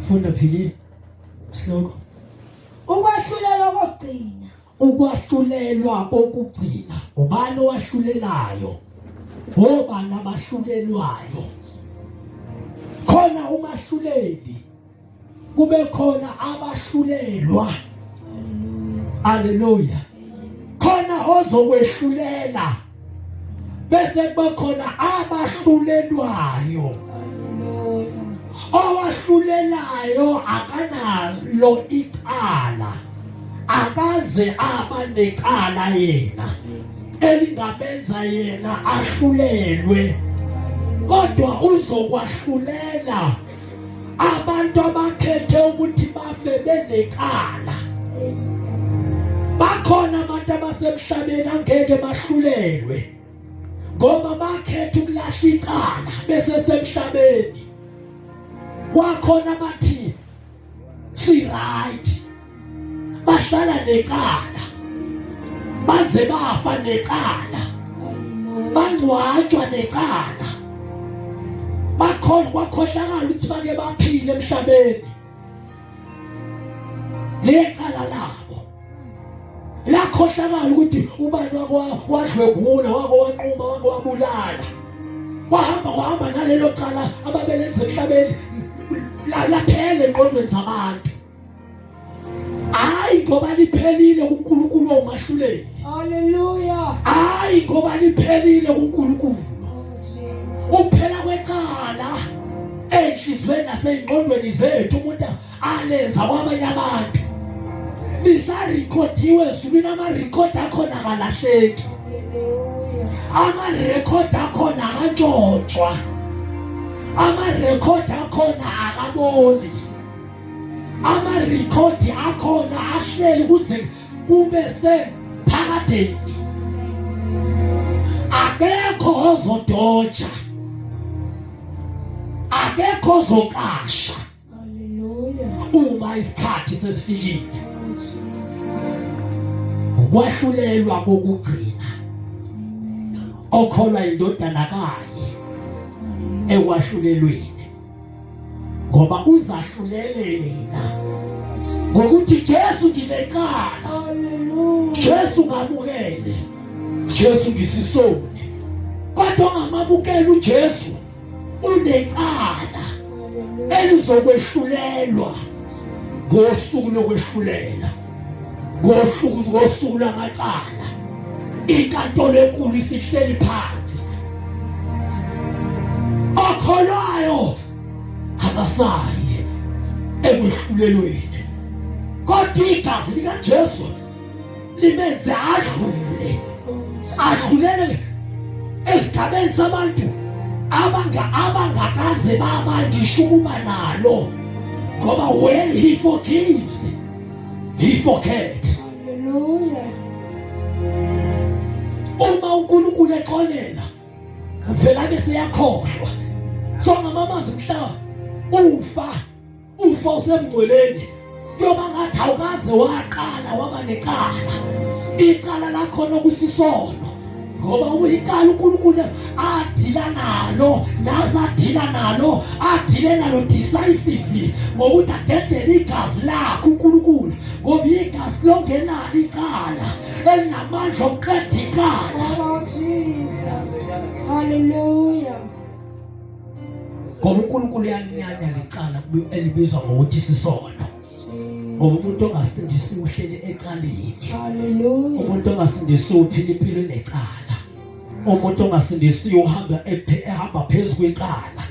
Funda philile sihloko. Ukwahlulelwa kokugcina. Ukwahlulelwa kokugcina. Ubani owahlulelayo? Obani abahlulelwayo? Khona umahluleli kube khona abahlulelwa. Haleluya. Khona ozokwehlulela bese kuba khona abahlulelwayo. Owahlulelayo akanalo icala, akaze aba necala yena elingamenza yena ahlulelwe, kodwa uzokwahlulela abantu abakhethe ukuthi bafe benecala. Bakhona abantu abasemhlabeni angeke bahlulelwe ngoba bakhetha ukulahla icala bese semhlabeni. Kwakhona bathi si right, bahlala necala baze bafa necala, bangcwatshwa necala, bakhona kwakhohlakala ukuthi bake baphile emhlabeni lecala labo lakhohlakala ukuthi ubani wako wadlwengula, wako wanquma, wako wabulala, wahamba wahamba nalelo cala ababelenza emhlabeni laphela engqondweni zabantu. Hayi ngoba liphelile kuNkulunkulu owumahluleli. Haleluya. Hayi ngoba liphelile kuNkulunkulu. Ukuphela kwecala enhlizweni naseyingqondweni zethu umuntu alenza kwabanye abantu lisarekhodiwe ezulwini, amarekhodi akhona akalahleki, amarekhodi akhona akantshontshwa, amarekhodi akhona akaboli, amarekhodi akhona ahleli kuze kube sephakadeni. Akekho ozodoja, akekho ozokasha. Haleluya. Uma isikhathi sesifikile, ukwahlulelwa kokugcina okholwa indodana kaye ekwahlulelweni, ngoba uzahlulele yena ngokuthi Jesu nginecala, Jesu ngamukele, Jesu ngisisoni. Kodwa ongamamukeli uJesu unecala elizokwehlulelwa ngosuku lokwehlulela, ngosuku lwamacala. Inkantolo enkulu isihleli phansi, okholwayo akasayi ekwehlulelweni, kodwa igazi likaJesu limenze adlule, adlulele esigabeni sabantu abangakaze baba ngisho ukuba nalo, ngoba when he forgives he forgets. Hallelujah. Uma uNkulunkulu exolela vela bese yakhohlwa. So ngamamazi mhla ufa usemngcweleni, kuyoba ngathi awukaze waqala waba necala. Icala lakhona kusisono, ngoba uyicala uNkulunkulu adila nalo, nasadila nalo, adile nalo decisively ngokuthi adedele igazi lakhe uNkulunkulu, ngoba igazi longenalo icala elinamandla okuqeda icala. Oh Jesus. Hallelujah. Ngoba uNkulunkulu uyalinyanya lecala elibizwa ngokuthi sisono. Ngoba umuntu ongasindisiwe uhleli ecaleni. Hallelujah. Umuntu ongasindisiwe uphila impilo enecala. Umuntu ongasindisiwe uhamba ehamba phezu kwecala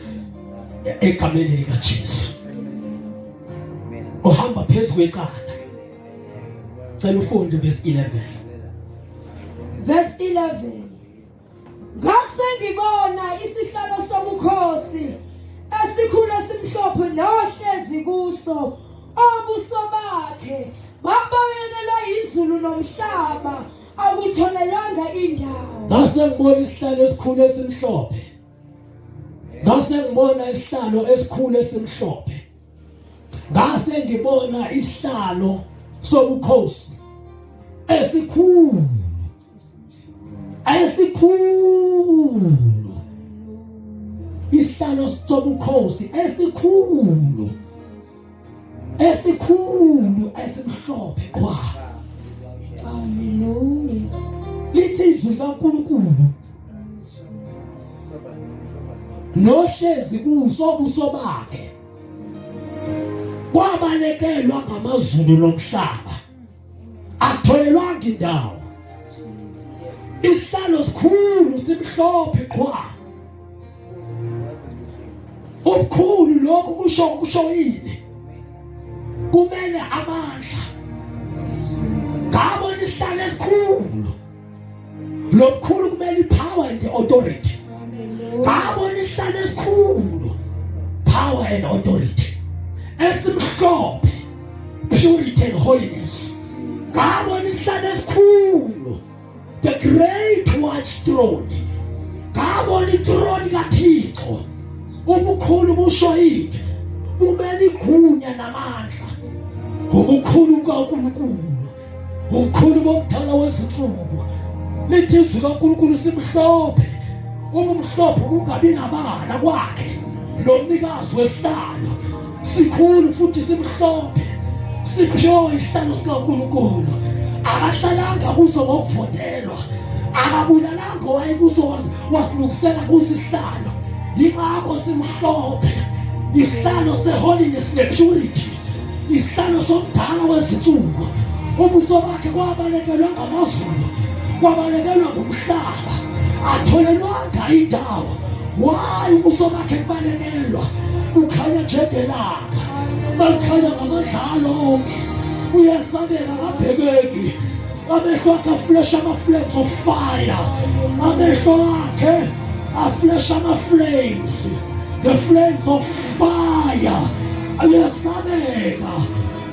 egameni likaJesu. Uhamba phezu kwecala. Cela ufunde verse 11. Verse 11. Ngase ngibona isihlalo sobukhosi esikhulu esimhlophe nohlezi kuso, obuso bakhe babalekelwa izulu nomhlaba, akutholelwanga indawo. Ngase ngibona isihlalo esikhulu esimhlophe. Ngase ngibona isihlalo esikhulu esimhlophe. Ngase ngibona isihlalo sobukhosi esikhulu esikhulu, isihlalo sobukhosi esikhulu. Esikhulu esimhlophe qwa. Hallelujah. Lithi izwi likaNkulunkulu nohlezi kuso ubuso bakhe kwabalekelwa ngamazulu nomhlaba akutholelwanga indawo isihlalo sikhulu simhlophe qhwa ubukhulu lokhu kusho kusho yini kumele amandla ngabona isihlalo esikhulu lokukhulu kumele ipower and authority ngabona isihlalo esikhulu power and authority esimhlophe purity and holiness ngabona isihlalo esikhulu the great white throne ngabona ithrone kaThixo ubukhulu busho yini kumele igunya namandla ubukhulu bukaNkulunkulu Umkhulu bomdala wezinsuku lithi izwi kaNkulunkulu simhlophe ubumhlophe kungabi nabala kwakhe nomnikazi wesihlalo sikhulu futhi simhlophe siphiwe isihlalo sikaNkulunkulu akahlalanga kuso ngokuvotelwa akabulalanga owayekuso wasilungisela kuso isihlalo yingakho simhlophe isihlalo seholiness nepurity isihlalo somdala wezinsuku ubuso bakhe kwabalekelwa ngamazulu kwabalekelwa ngumhlaba atholelwanga indawo why ubuso bakhe kubalekelwa ukhanya njengelanga bakhanya ngamandla onke uyesabeka akabhekeki amehlo akhe aflash ama-flames of fire amehlo akhe aflash ama-flames the flames of fire uyesabeka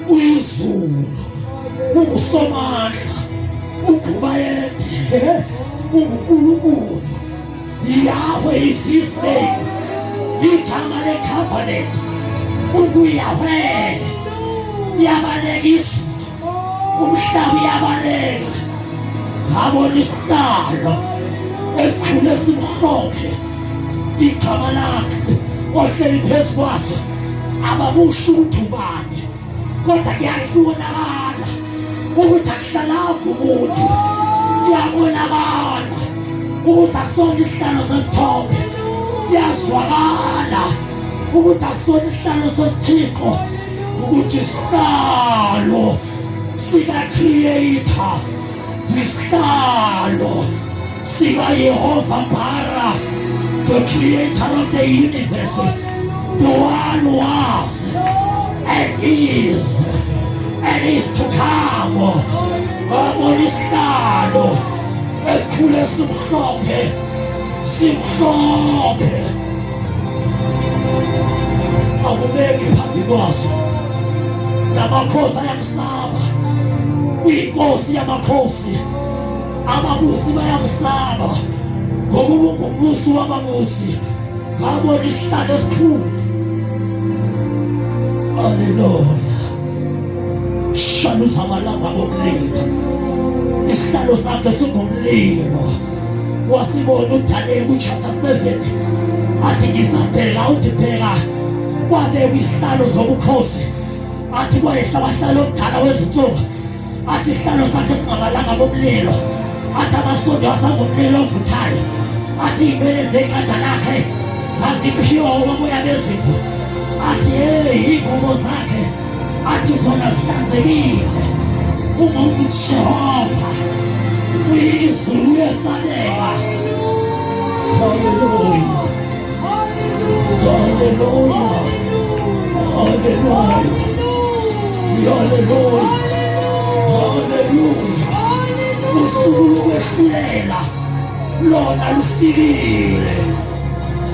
uyizulu ungusomandla ungubayede ungunkulunkulu Yahweh is his name igama le-covenant unguyahweh yabaleka izulu umhlaba uyabaleka ngabona isihlalo esikhulu esimhlophe igama lakhe ohleli phezu kwaso abakusho ukuthi ubani kodwa kuyabonakala ukuthi akuhlalanga umuntu kuyabonakala ukuthi akusona isihlalo sesithombe kuyazwakala ukuthi akusona isihlalo sesithixo ukuthi isihlalo sika-creator isihlalo sikaYehova Bara the creator of the universe the one who was and is and is to come wabona isihlalo esikhulu esimhlophe simhlophe akubeki phambi kwaso namakhosi ayamsaba uyinkosi yamakhosi ababusi bayamsaba ngokuba ungumbusi wababusi ngabona isihlalo esikhulu haleluya shaluza amalanga omlilo isihlalo sakhe singumlilo wasibona uDaniel kuchapter 7 athi ngisabheka uthi bheka kwabekwa isihlalo zobukhosi athi kwayehla abahlali omdala wezinsuku athi isihlalo sakhe singamalanga bomlilo athi amasondo asangumlilo ovuthayo athi iy'nwele zekhanda lakhe zaziphiwa ubomoya bezimvu athi hey iy'ngubo zakhe athi zona zihlanzekile unguJehova uyizulu uyesabeka haleluya haleluya haleluya haleluya haleluya usuku lokwehlulela lona lufikile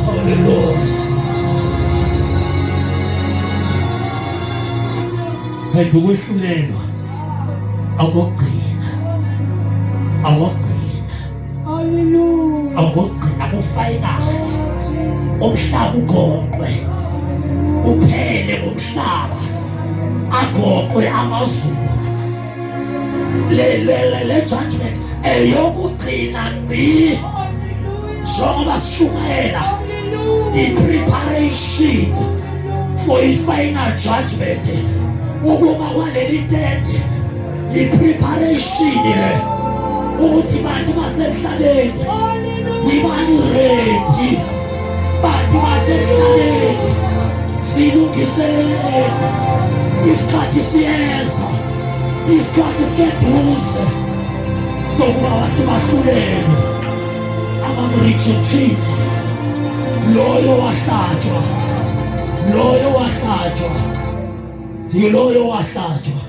haleluya Phela ukwehlulelwa akokugcina akokugcina haleluya akokugcina kufinal umhlaba ugoqwe kuphele umhlaba agoqwe amazulu le le le judgment eyokugcina ngqi njengoba sishumayela i-preparation for i-final judgment. Ukuma kwaleli tende i-preparation le ukuthi bantu basemhlabeni yibani ready, bantu basemhlabeni silungiseleleni, isikhathi siyeza, isikhathi siseduze sokuba abantu bahlulelwe. Abamrejectile loyo wahlatshwa, loyo wahlatshwa, yiloyo wahlatshwa.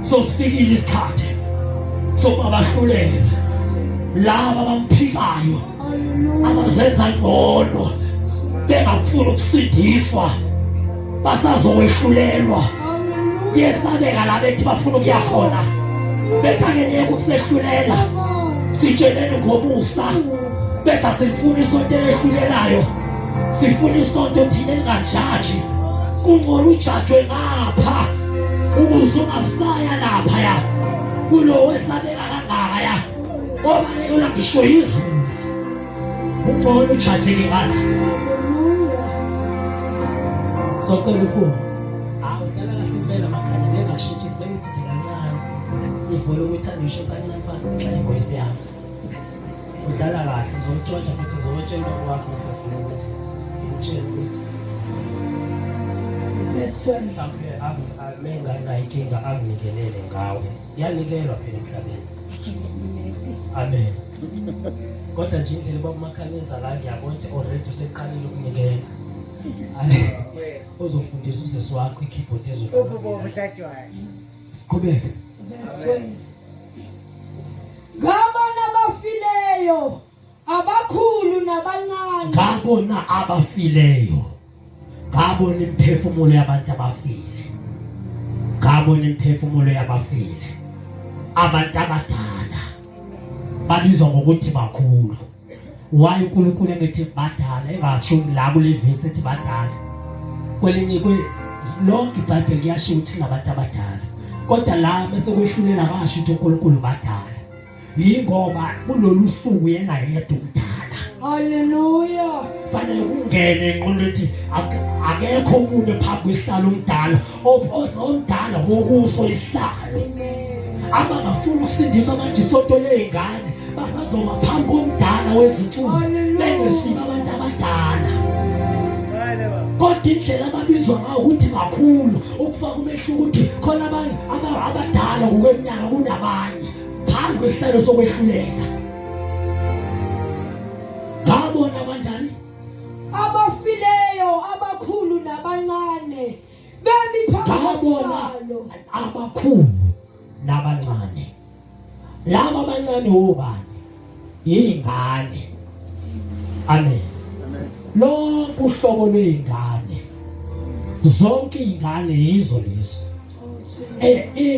So sifikile isikhathi sokuba bahlulelwe laba abamphikayo, abazenza ngcono bengafuni ukusindiswa, basazokwehlulelwa. Kuyesabeka la bethi bafuna ukuya khona, bethi ake niyeke ukusehlulela, sitsheleni ngobusa, bethi asilifuni isonto elehlulelayo, sifuna isonto thina elingajaji. Kungcono ujajwe ngapha ukuze ungabusaya laphaya kulo wesabeka kangaka ya obalekelwa ngisho izulu. Ungcono ujajeke ngala. Zocela ufuna hawu udlala kahle impela makhanya, bengashintshisi bengithi nje kancane ivolume ithanda ngisho kancane phansi ngenxa yengozi yami. Udlala kahle, ngizomtshontsha futhi ngizowatshela ubaba wakho usefuna ukuthi ngimtshele ukuthi mhlawumbe menganayo inkinga anginikelele ngawe. Yanikelwa phela emhlabeni. Amen. Kodwa nje indlela ubaba uMakhanya enza la, ngiyabona ukuthi already useqalile ukunikela. Uzofundisa usesi wakho i-keyboard ezodlala. Siqhubeke. Ngabona abafileyo, abakhulu nabancane. Ngabona abafileyo, ngabona imiphefumulo yabantu abafile, ngabona imiphefumulo yabafile. Abantu abadala babizwa ngokuthi bakhulu. Why uNkulunkulu engethi badala, engasho la kule verse ethi badala? Kwelinye kwe lonke iBhayibheli liyasho ukuthi ngabantu abadala, kodwa la bese kwehlulela kasho ukuthi uNkulunkulu badala, yingoba kulolu suku yena yedwa umdala. Haleluya. Fanele kungene engqondweni ukuthi akekho omunye phambi kwesihlalo omdala, omdala wokuso isihlalo. Abangafuni ukusindiswa manje isonto ley'ngane basazoma phambi komdala wezinsuku bengesibo abantu abadala, kodwa indlela ababizwa ngayo ukuthi bakhulu ukufaka umehluko ukuthi khona abanye abadala ngokweminyaka kunabanye phambi kwesihlalo sokwehlulela. Ngabona kanjani abafileyo, abakhulu nabancane, bemi phambi Ngabona kwesihlalo. abakhulu nabancane. Laba abancane obani? Yingane. Amen. Lonke uhlobo lwey'ngane, zonke iy'ngane yizo lezi.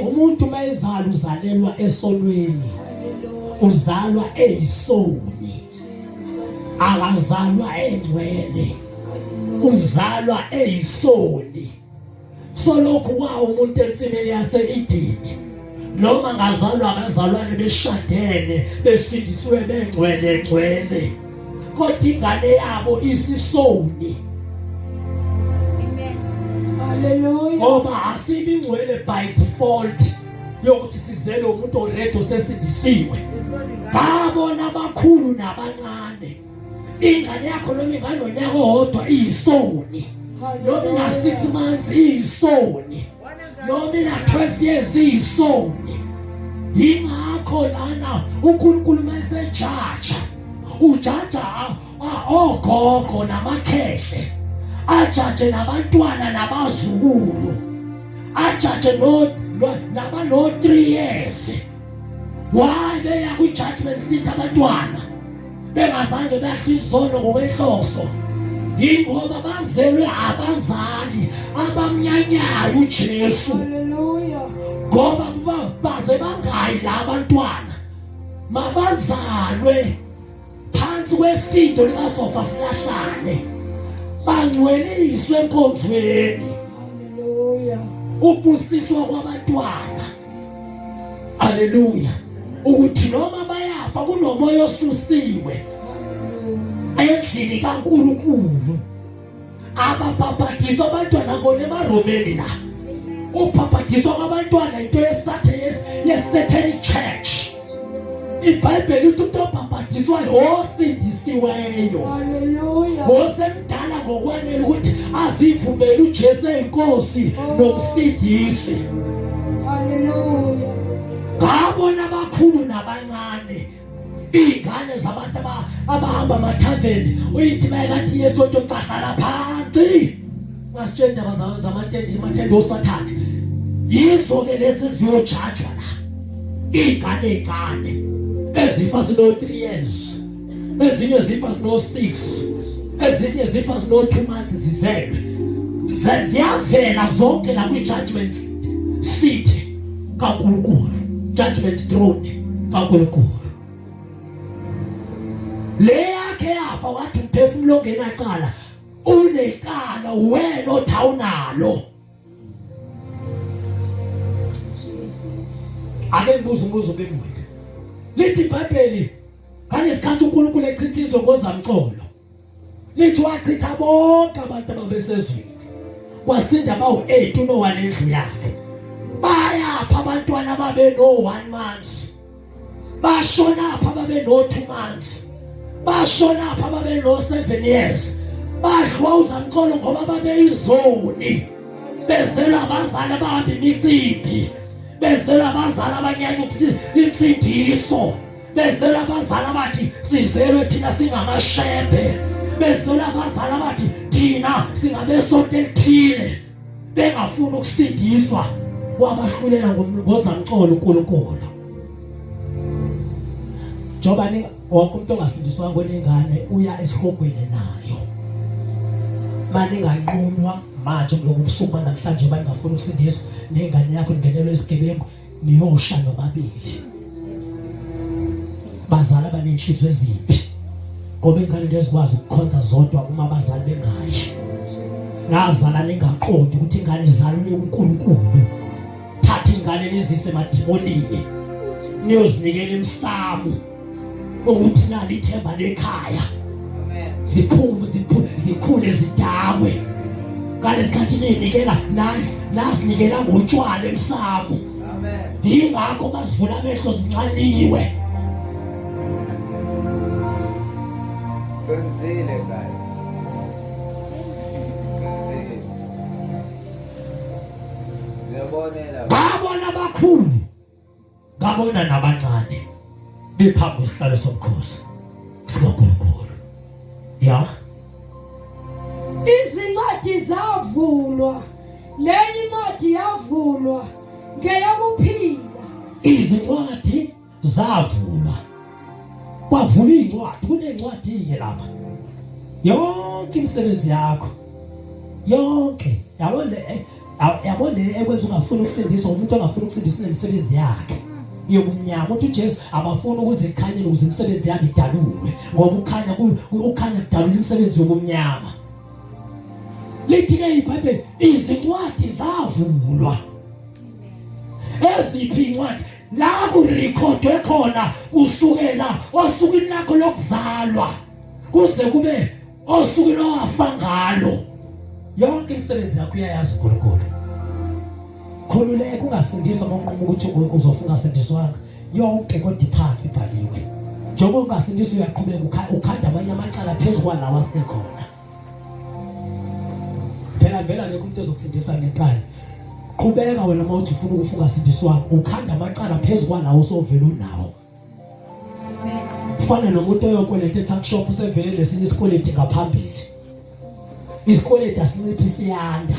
Umuntu uma ezalwa uzalelwa esonweni, uzalwa eyisoni, akazalwa engcwele, uzalwa eyisoni. Solokhu kwawo umuntu ensimini yase-Edeni, noma ngazalwa abazalwane beshadene besindisiwe bengcwele ngcwele, kodwa ingane yabo isisoni. Haleluya. Ngoba asibi ingcwele by default yokuthi sizele umuntu already osesindisiwe. Ngabona abakhulu nabancane. Ingane yakho noma inganonyaka owodwa iyisoni, noma ina 6 months iyisoni, noma ina 12 years iyisoni. Yingakho lana uNkulunkulu mayesejaja ujaja ogogo namakhehle, ajaje nabantwana nabazukulu, ajaje no nabano 3 years. Why beya kwi-judgment seat abantwana bengazange bahle izono ngokwenhloso? Yingoba bazelwe abazali abamnyanyayo uJesu. Haleluya. Ngoba baze bangayi la abantwana, mabazalwe phansi kwefindo likasofa silahlane, bangcweliswe enkonzweni. Haleluya. Ukubusiswa kwabantwana. Haleluya. Ukuthi noma bayafa kunomoya osusiwe endlini kaNkulunkulu. Ababhabhadiswa abantwana kona emaRomeni la. Ubhabhadiswa kwabantwana into yesathe ye-satanic church. IBhayibheli lithi umuntu obhabhadiswayo osindisiweyo. Hallelujah. Osemdala ngokwanele ukuthi azivumele uJesu eyinkosi nomsindisi. Hallelujah. Ngabona abakhulu nabancane iy'ngane zabantu abahamba amathaveni uyithi mayekathi yesonto cahlala phansi ungasitsheli indaba zamatende amathende osathane yizo-ke lezi eziyojajwa la iy'ngane ey'ncane ezifa zino-three years ezinye zifa zino-six ezinye zifa zino-two months zizelwe ziyavela zonke la kwi-judgment seat kaNkulunkulu judgment throne kaNkulunkulu le yakhe yafa wathi umphefumulo ongenacala unecala wena othi awunalo ake ngibuze umbuzo bemuhle lithi iBhayibheli ngalesikhathi uNkulunkulu echitha izwe ngozamcolo lithi wachitha bonke abantu ababesezweni kwasinda bawu-8 uNowa nendlu yakhe bayapha abantwana babe no-1 month bashonapha babe no-2 months bashonapha babe no-7 years badliwa uzamcolo ngoba babeyizoni bezelwa abazali abahamba imicimbi bezelwa abazali abanyanya ukuthi insindiso Bezela abazali abathi sizelwe thina singamashembe. Bezela abazali abathi thina singabesonto elithile. Bengafuni ukusindiswa wabahlulela ngozamcolo uNkulunkulu. Njengoba wonke umuntu ongasindiswanga onengane uya esihogweni nayo. Maninganqunywa manje kulobu busuku banamhlanje baningafuni ukusindiswa nengane yakho ingenelwe isigebengu niyosha nobabili bazali abanenhliziyo ezimbi ngoba ingane ngeke zikwazi ukukhonza zodwa uma abazali bengayi nazala ningaqondi ukuthi ingane izalwe uNkulunkulu thatha ingane nizise emadimonini niyozinikela emsamo ukuthi nali ithemba lekhaya ziphume zikhule zidakwe ngalesikhathi niyinikela nasinikela ngotshwala emsamo yingakho bazivula amehlo zinxaniwe Kwenzile kahle. Kwenzile. Ngiyabonela. Babona abakhulu ngabona nabancane bephambi kwesihlalo sobukhosi sikaNkulunkulu ya Izincwadi zavulwa, nenye incwadi yavulwa ngeyokuphila. Izincwadi zavulwa, kwavulwa iy'ncwadi. Kunencwadi-ke lapha, yonke imisebenzi yakho yonke, yabo le yabo le ekwenza ungafuni ukusindiswa umuntu ongafuni ukusindiswa unemisebenzi yakhe yobumnyama uthi uJesu abafuni ukuze kukhanye ukuze imisebenzi yabo idalulwe ngoba ukhanya ukhanya kudalula imisebenzi yobumnyama lithi ke iBhayibheli izincwadi zavulwa eziphi incwadi la kurekhodwe khona kusukela osukwini lakho lokuzalwa kuze kube osukwini owafa ngalo yonke imisebenzi yakho uyayazi uNkulunkulu khululeka ungasindiswa ngonquma ukuthi uzofa ungasindiswanga yonke kodwa iphansi ibhaliwe njengoba ungasindiswa uyaqhubeka ukhanda amanye amacala phezu kwalawa asekhona phela vela akekho umuntu ozokusindisa ngeqala qhubeka wena uma uthi ufuna ukufa ungasindiswanga ukhanda amacala phezu kwalawo osovele unawo Kufana nomuntu oyokweleta e-tuck shop usevele nesinye isikweleti ngaphambili. Isikweleti asinciphi siyanda.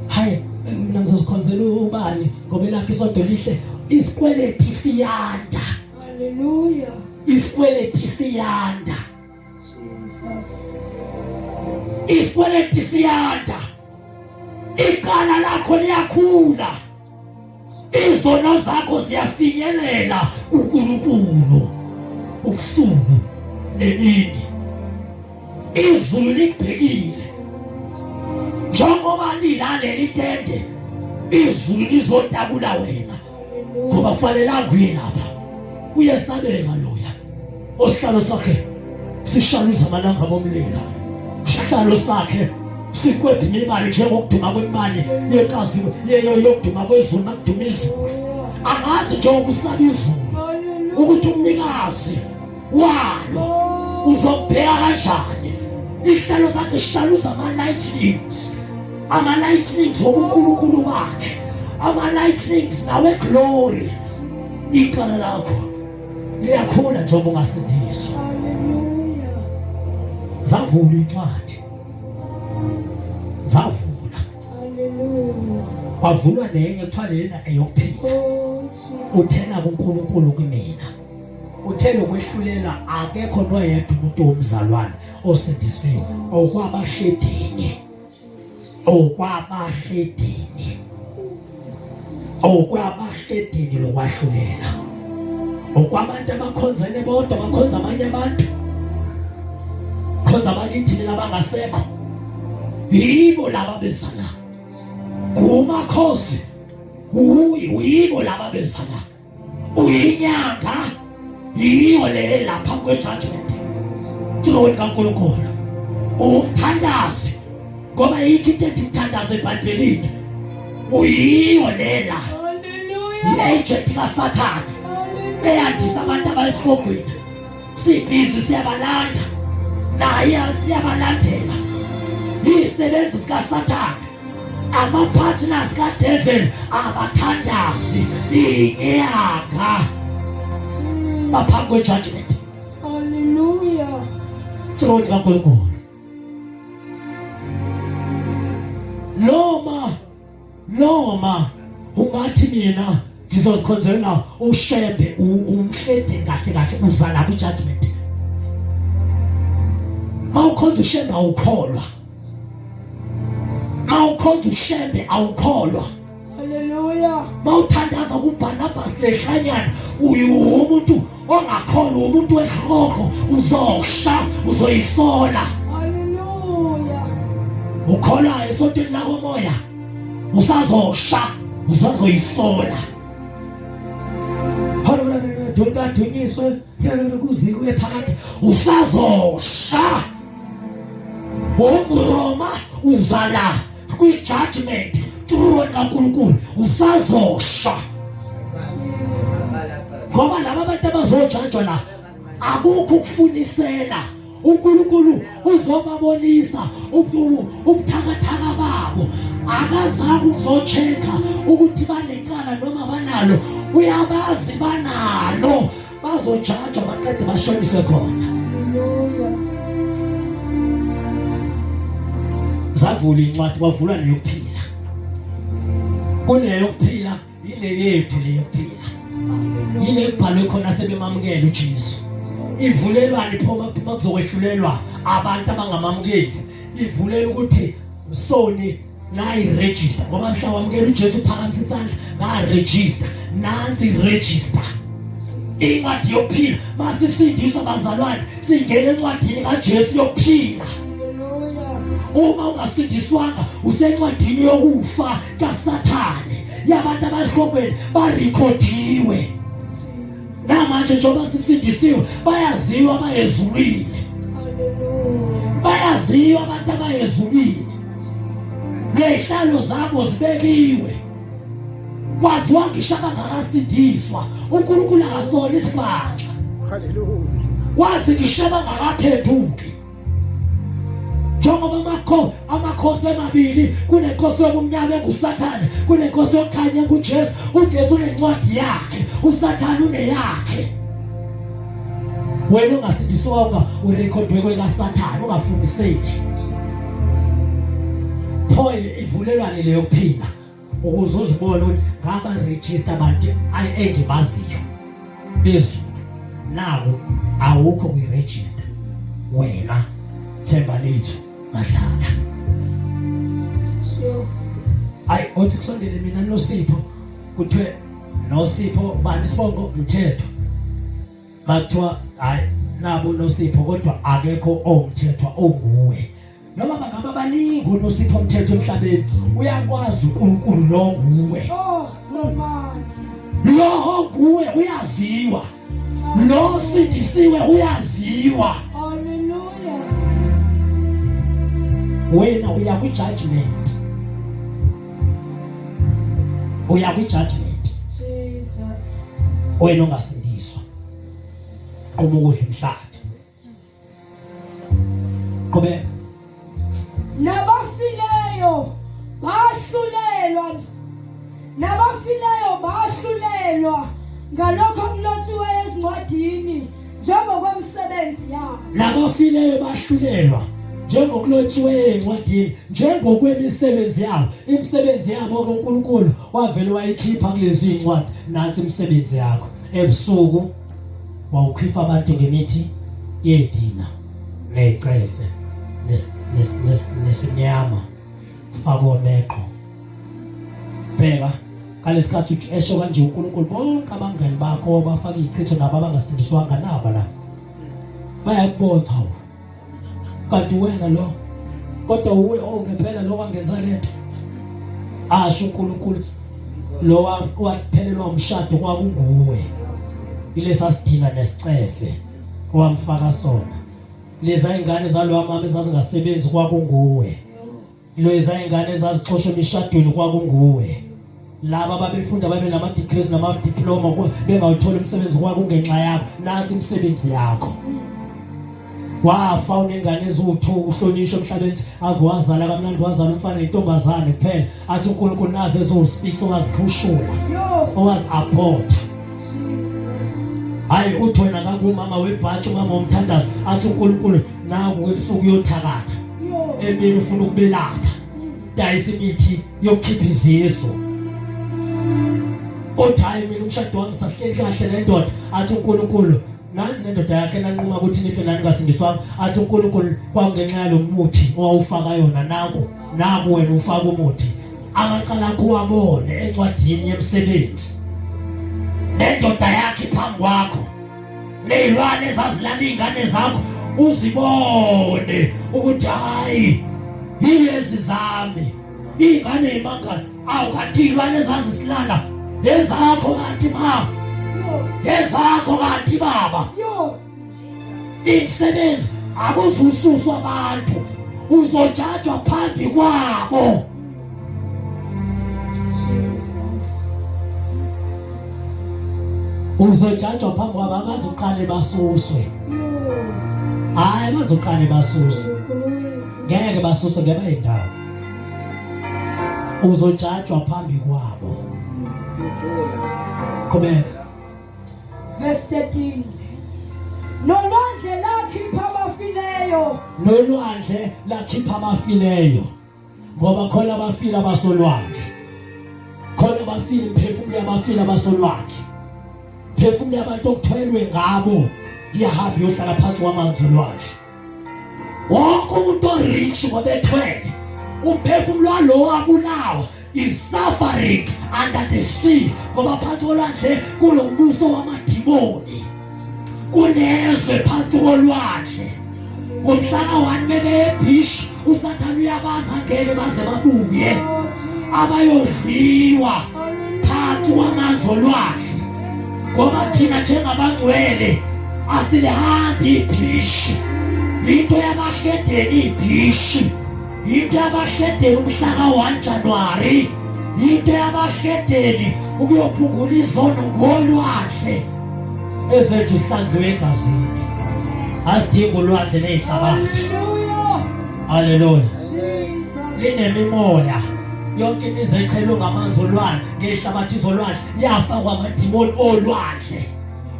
Hayi mina ngizozikhonzela ubani ngoba elakhe isonto lihle. Isikweleti siyanda. Hallelujah. Isikweleti siyanda. Jesus. Isikweleti siyanda. Icala lakho liyakhula. Izono zakho ziyafinyelela uNkulunkulu ubusuku nemini. Izulu likubhekile. Njengoba lilaleli itende, izulu lizotakula wena. Ngoba kufanele anguye lapha. Uyesabeka loya. Osihlalo sakhe sishaluza amalanga bomlilo. Isihlalo sakhe Sikwephi imibani njengokuduma kwemibani yekazi yokuduma kwezulu makuduma izulu. Angazi njengoba usaba izulu ukuthi umnikazi walo uzobheka kanjani. Isihlalo sakhe sihlaluza ama-lightnings, ama-lightnings wobunkulunkulu bakhe, ama-lightnings nawe-glory. Icala lakho liyakhula njengoba ungasindiswa. Zavula incwadi, zavula, kwavulwa nenye kuthiwa lena eyokuphila. Uthena kuNkulunkulu kumina, uthe lokwehlulela akekho noyedwa umuntu womzalwane osindisiwe okwabahedeni, okwabahedeni, okwabahedeni lokwahlulela, okwabantu abakhonzene bodwa, bakhonza abanye abantu, khonza abakithi mina abangasekho, yibo laba beza la ngumakhosi, uyibo laba beza la, uyinyanga, yiyo le lapha kwe-judgment throne kaNkulunkulu. Umthandazi ngoba yikho into ethi mthandazo eBhayibhelini, uyiyo lela i-agent kaSathane eyandisa abantu abayisihogweni. Sibhizi siyabalanda naye siyabalandela, izisebenzi zikaSathane, ama-partners kadevil abathandazi inyanga baphambi kwe-judgment. Haleluya. Throne kaNkulunkulu. Noma noma ungathi mina ngizozikhonzela uShembe, umhlede kahle kahle uzala kwi-judgment. Mawukhonza uShembe awukholwa, mawukhonza uShembe awukholwa. Haleluya. Mawuthandaza kuBarnabas lehlanyana umuntu ongakholwa, umuntu wesihogo, uzosha, uzoyisola. Haleluya. Ukholwa esontweni lakomoya usazosha, usazoyisola. Adunyiswe kuze kube phakade, usazosha. UmRoma uzala kwi-judgment throne kaNkulunkulu, usazosha. Ngoba laba abantu abazojajwa la akukho ukufunisela, uNkulunkulu uzobabonisa ubuthakathaka babo. Akazange ukuzocheck-a ukuthi banecala noma banalo, uyabazi banalo, bazojajwa baqede bashoniswe khona. Haleluya. Zavula incwadi, kwavulwa neyokuphila. Kuneyokuphila ile yethu leyokuphila, yile kubhalwe khona sebemamukela uJesu. Ivulelwani pho makuzokwehlulelwa abantu abangamamukeli? Ivulela ukuthi soni nayi-register, ngoba mhla wamukela uJesu uphakamisa isandla nga-register, nansi i-register incwadi yokuphila. Masisindiswa bazalwane, singena encwadini kaJesu yokuphila. Uma ungasindiswanga usencwadini yokufa kaSathane, yabantu abasihogweni barekhodiwe. Namanje njengoba sisindisiwe bayaziwa abayezulwini, bayaziwa abantu abayezulwini, nezihlalo zabo zibekiwe, kwaziwa ngisho abangakasindiswa. uNkulunkulu akasona isibhaxa. Haleluya. Wazi ngisho abangakaphenduki. Njengoba amakhosi emabili, kunenkosi yobumnyama enguSathane, kunenkosi yokukhanya enguJesu. uJesu unencwadi yakhe, uSathane uneyakhe. Wena ungasindiswanga urekhodwe kwekaSathane, ungafuniseki. Pho ivulelwane leyo kuphila ukuze uzibone ukuthi ngaba register abantu engibaziyo bezulu, nawo awukho kwi-register wena Themba lethu Madlala. Sure. Ayi othi kusondele mina Nosipho, kuthiwe Nosipho bani isibongo Mthetho, bakuthiwa hayi nabo Nosipho kodwa akekho owumthethwa onguwe. Noma bangaba baningi oNosipho Mthetho emhlabeni, uyakwazi uNkulunkulu lo nguwe. Oh, Somandla. Lo onguwe uyaziwa, lo sindisiwe uyaziwa. Hallelujah. Wena uya kwi-judgment, uya kwi-judgment. Jesus. Wena ongasindiswa, qoma ukudla inhlathi. Qhubeka. Nabafileyo bahlulelwa, nabafileyo bahlulelwa ngalokho okulotshiweyo ezincwadini njengokwemisebenzi yabo. Nabafileyo bahlulelwa njengokulotshiweyo encwadini njengokwemisebenzi yabo. Imisebenzi yabo ke uNkulunkulu wavele wayikhipha kulezi zincwadi. Nansi imisebenzi yakho. Ebusuku wawukhipha abantu ngemithi yedina ney'cefe nesimnyama, faka omeqo. Bheka ngalesikhathi uthi esho kanje uNkulunkulu, bonke abangani bakho bafaka izichitho nabo abangasindiswanga naba la bayakubona. Hawu, kanti wena lo, kodwa uwe, oh, ngempela lo wangenza lento. Asho uNkulunkulu, lo waphelelwa umshado kwakunguwe, ilesa sidina nesicefe owamfaka sona, leza ingane zalowa mama ezazingasebenzi kwakunguwe, leza ingane ezazixoshwa emishadweni kwakunguwe, laba babefunda babe nama-degrees nama-diploma bengawutholi umsebenzi kwakungenxa yakho. Nansi imisebenzi yakho. Wafa unengane eziwu-2, uhlonishwe emhlabeni, ave wazala kamnandi, wazala umfana nentombazane kuphela. Athi uNkulunkulu, nazi eziwu-6 owazikhushula, owazi-abhotha. Hayi, uthi wena ngakumama webhatshi, umama womthandazo. Athi uNkulunkulu, naku ebusuku uyothakatha, emini ufuna ukubelapha, dayisa imithi yokukhipha izisu. Othi hayi, mina umshado wami sahleli kahle nendoda. Athi uNkulunkulu, nansi nendoda yakhe nanquma ukuthi nife nani kasindiswanga. Athi uNkulunkulu, kwakungenxa yalo muthi owawufaka yona. Nanku, naku wena ufaka umuthi, amacala akho wabone encwadini yemisebenzi, nendoda yakhe phambi kwakho, ney'lwane ezazilala iy'ngane zakho uzibone ukuthi hhayi, yilezi zami iy'ngane y'mangane. Awu, kanti iy'lwane ezazisilala ezakho, kanti ma ezakho, kanti baba. Imisebenzi akuzususwa abantu, uzojajwa phambi kwabo. Uzojajwa phambi kwabo, abazoqale basuswe. Hayi, bazoqale basuswe, ngeke basuswe ngeba indawo. Uzojajwa phambi kwabo. Qhubeka. Verse 13. Nolwandle lakhipha abafileyo. Nolwandle lakhipha abafileyo, ngoba khona abafile abasolwandle, khona abafile, imiphefumulo yabafile abasolwandle, phefumulo yabantu okuthwelwe ngabo iyahamba iyohlala phansi kwamanzi olwandle. Wonke umuntu orich ngobethwele, umphefumulo walowo abulawa is suffering under the sea, ngoba phansi kolwandle kunombuso wamadimoni, kunezwe phansi kolwandle. Ngomhla ka-1 bebebhishi, uSathane uyabaza, ngeke baze babuye abayodliwa phansi kwamanzi olwandle, ngoba thina njengabangcwele asilihambi ibhishi. Into yabahedeni ibhishi, into yabahedeni umhla ka-1 January, into yabahedeni ukuyophungula izono ngolwandle. Ezethu hlanziwe egazini, asidingi ulwandle nezihlabathi. Haleluya. Linemimoya yonke imizi echelwe ngamanzi olwandle, ngezihlabathi zolwandle, yafakwa amadimoni olwandle.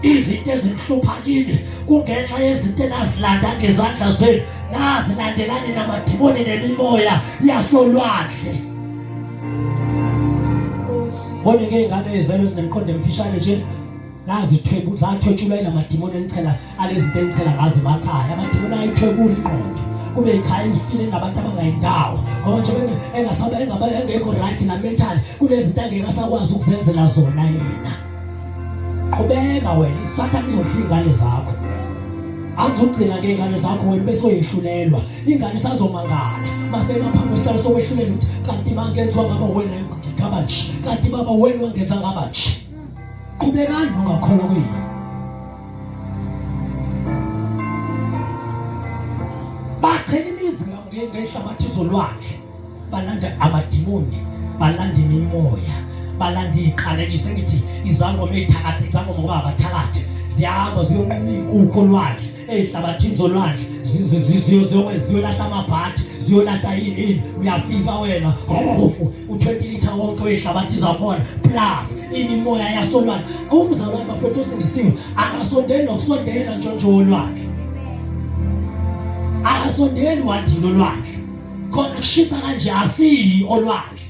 Izinto ezimhlupha kini kungenxa yezinto enazilanda ngezandla zenu, nazilandelani namadimoni nemimoya yasolwandle. Bona ke ingane ezelo ezinemiqondo emfishane nje, nazithwebu zathwetshulwa ilamadimoni elichela alezinto elichela ngazo emakhaya. Amadimoni ayithwebula ingqondo, kube ikhaya elifile nabantu abangayindawo, ngoba njengoba engasabe engaba engekho right na mental, kunezinto angeke asakwazi ukuzenzela zona yena. Qhubeka wena, isathane izodla iy'ngane zakho, angizogcina ngey'ngane zakho wena bese uyehlulelwa. Ingane isazomangala mase phambi kwesihlalo sokwehlulela ukuthi kanti mangenziwa ngaba wena ngaba nje, kanti baba wena wangenza ngaba nje. Qhubekani nongakholwa kwenu. Bachela imizi ngehlabathi zolwandle balanda amadimoni balanda imimoya balanda iziqalekiso ngithi izangoma ezithakathi izangoma ngoba abathakathi ziyahamba ziyonquma inkukhu olwandle ezihlabathini zolwandle ziyolahla amabhadi ziyolahla yini yini uyafika wena hofu u-20 litha wonke wezihlabathi zakhona plus imimoya yasolwandle umzalwane bafethu osindisiwe akasondeli nokusondela ntshontsho wolwandle akasondeli wadini olwandle khona kushisa kanje asiyi olwandle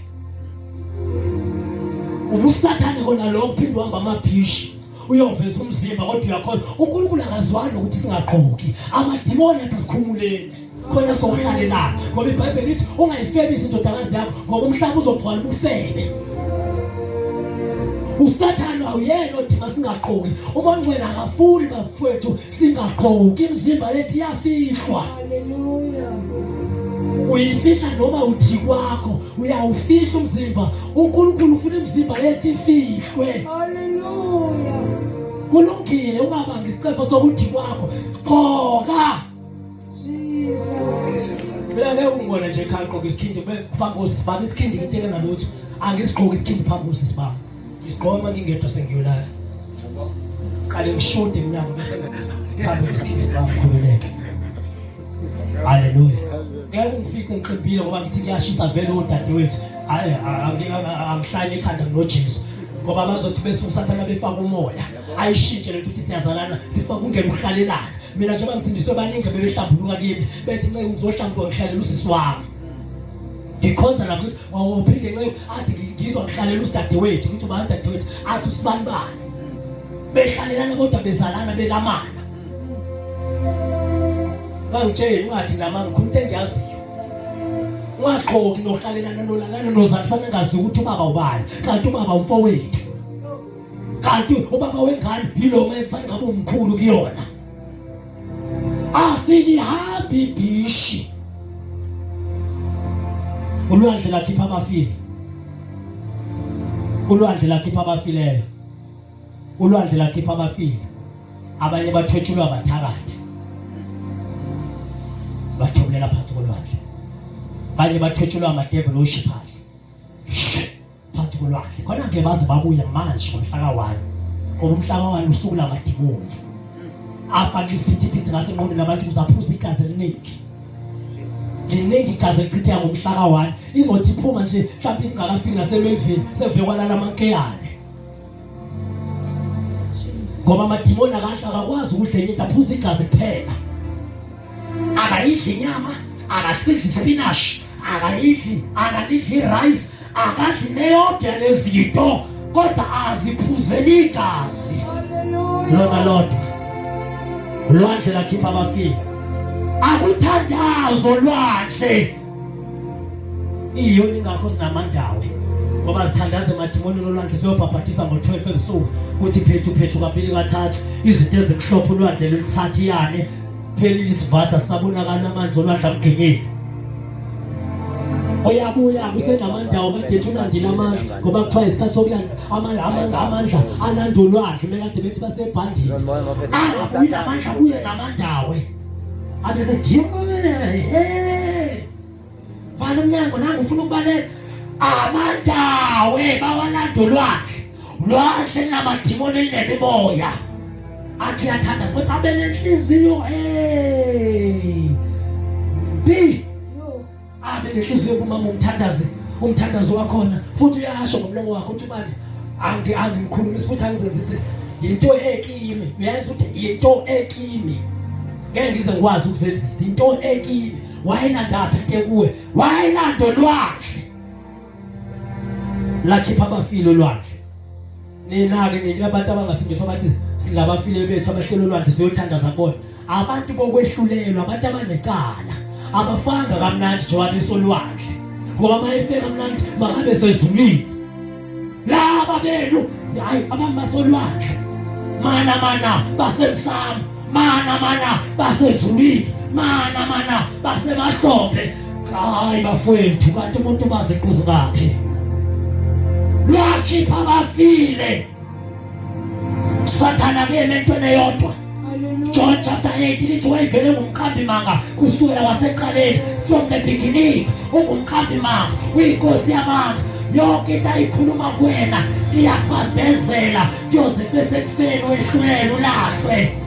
ubusathane kona lokho phinde uhamba amabhishi uyoveza umzimba kodwa uyakhona uNkulunkulu akazwani ukuthi singagqoki amadimoni athi sikhumuleni khona sohlalelana ngoba iBhayibheli lithi ungayifebisi indodakazi yakho ngoba umhlaba uzogcwala ubufebe usathane awuyena othi masingagqoki uma ongcwele akafuni bafowethu singagqoki imizimba yethu iyafihlwa haleluya uyifihla noma uthi kwakho uyawufihla umzimba uNkulunkulu ufuna imizimba yethu ifihlwe haleluya kulungile ungabanga isicefo sokuthi kwakho gqoka Jesus mina ngeke ungibone nje ekhaya gqoka isikhindi phambi kosisi bami isikhindi into engalutho angisigqoki isikhindi phambi kosisi bami ngisigqoka uma ngingedwa sengiyolala qale ngishude emnyango bese phambi kwesikhindi sami khululeke haleluya ngeke ungifice ngiqimbile ngoba ngithi kuyashisa vele odadewethu hayi angihlanye ekhanda nginoJesu ngoba bazothi bese usathana befaka umoya ayishintshe lento ukuthi siyazalana sifaka ungena uhlalelana mina njengoba ngisindiswe baningi bebehlambuluka kimi bethi nceku ngizohlambuluka ngihlalela usisi wami ngikhonza lapho ukuthi wawuphinde nceku athi ngizwa ngihlalela usidadewethu ngithi ubani udadewethu athi usibani bani behlalelana kodwa bezalana belamana bangitshela ungathi nama ngikhuluma into engiyaziyo ungagqoki nohlalelana nolalana nozalisana ngazi ukuthi ubaba ubani kanti ubaba umfowethu kanti ubaba wengane yilo mayekufanele ngabe umkhulu kuyona asilihambi ibhishi ulwandle lakhipha abafile ulwandle lakhipha abafileyo ulwandle lakhipha abafile abanye bathwetshulwa abathakathi bathubulela phansi kolwandle abanye bathwetshulwa ama-devil worshippers phakathi kolwandle khona ke baze babuye manje ngomhla ka-1 ngoba umhla ka-1 usuku lamadimoni afake isiphithiphithi ngasenqondweni abantu ukuze aphuze igazi eliningi liningi igazi elichitheka ngomhla ka-1 izothi iphuma nje mhlawumbe ingakafiki nasemelvini sevele kwalala amankeyane ngoba amadimoni akahle akakwazi ukudla enye into aphuza igazi kuphela akayidli inyama akasidli ispinashi akayidli akalidli irice akadli neyodwa yalezinto kodwa aziphuzeli igazi lona lodwa ulwandle lakhipha abafile akuthandazo lwandle iyona ingakho sinamandawe ngoba sithandaza emadimonini olwandle siyobhabhadisa ngo-12 ebusuku kuthi phethu phethu kabili kathathu izinto ezimhlophe ulwandle lulithatha iyane phelile isivatha sisabonakala amanzi olwandle amginyile oyabuya kusenamandawo kade ethi ulandile amandla ngoba kuthiwa isikhathi sokulanda amandla alanda ulwandle mekade bethi basebhandini angabuyi namandla abuye namandawe abese vala umnyango nangu ufuna ukubaleka amandawe bawalanda ulwandle ulwandle linamadimoni elinemimoya athi uyathanda kodwa abe nenhliziyo hey bi abe nenhliziyo kumama umthandaze umthandazo wakhona futhi uyasho ngomlomo wakho uthi ubani angi angimkhulumisi futhi angizenzise yinto ekimi uyazi ukuthi yinto ekimi ngeke ngize ngikwazi ukuzenzisa into ekimi wayelandaphi into kuwe wayelanda olwandle lakhipha abafile olwandle nina-ke nini abantu abangasindiswa bathi singabafile bethu abahlele olwandle siyothandaza kubona abantu bokwehlulelwa abantu abanecala abafanga kamnandi njengoba besolwandle ngoba uma efika kamnandi makabe sezulwini laba benu hayi abantu basolwandle mana mana basemsamo mana mana basezulwini mana mana basemahlombe hayi bafowethu kanti umuntu bazi iquzu bakhe lwakhipha abafile sathana kuyena entweni eyodwa Hallelujah. John chapter 8 lithi wayevele ngumqambi manga kusukela kwasekuqaleni, from the beginning ungumqambi manga, uyinkosi yamanga. Yonke into ayikhuluma kuwena iyakubambezela kuyoze kube sekufeni, wehlulele ulahlwe.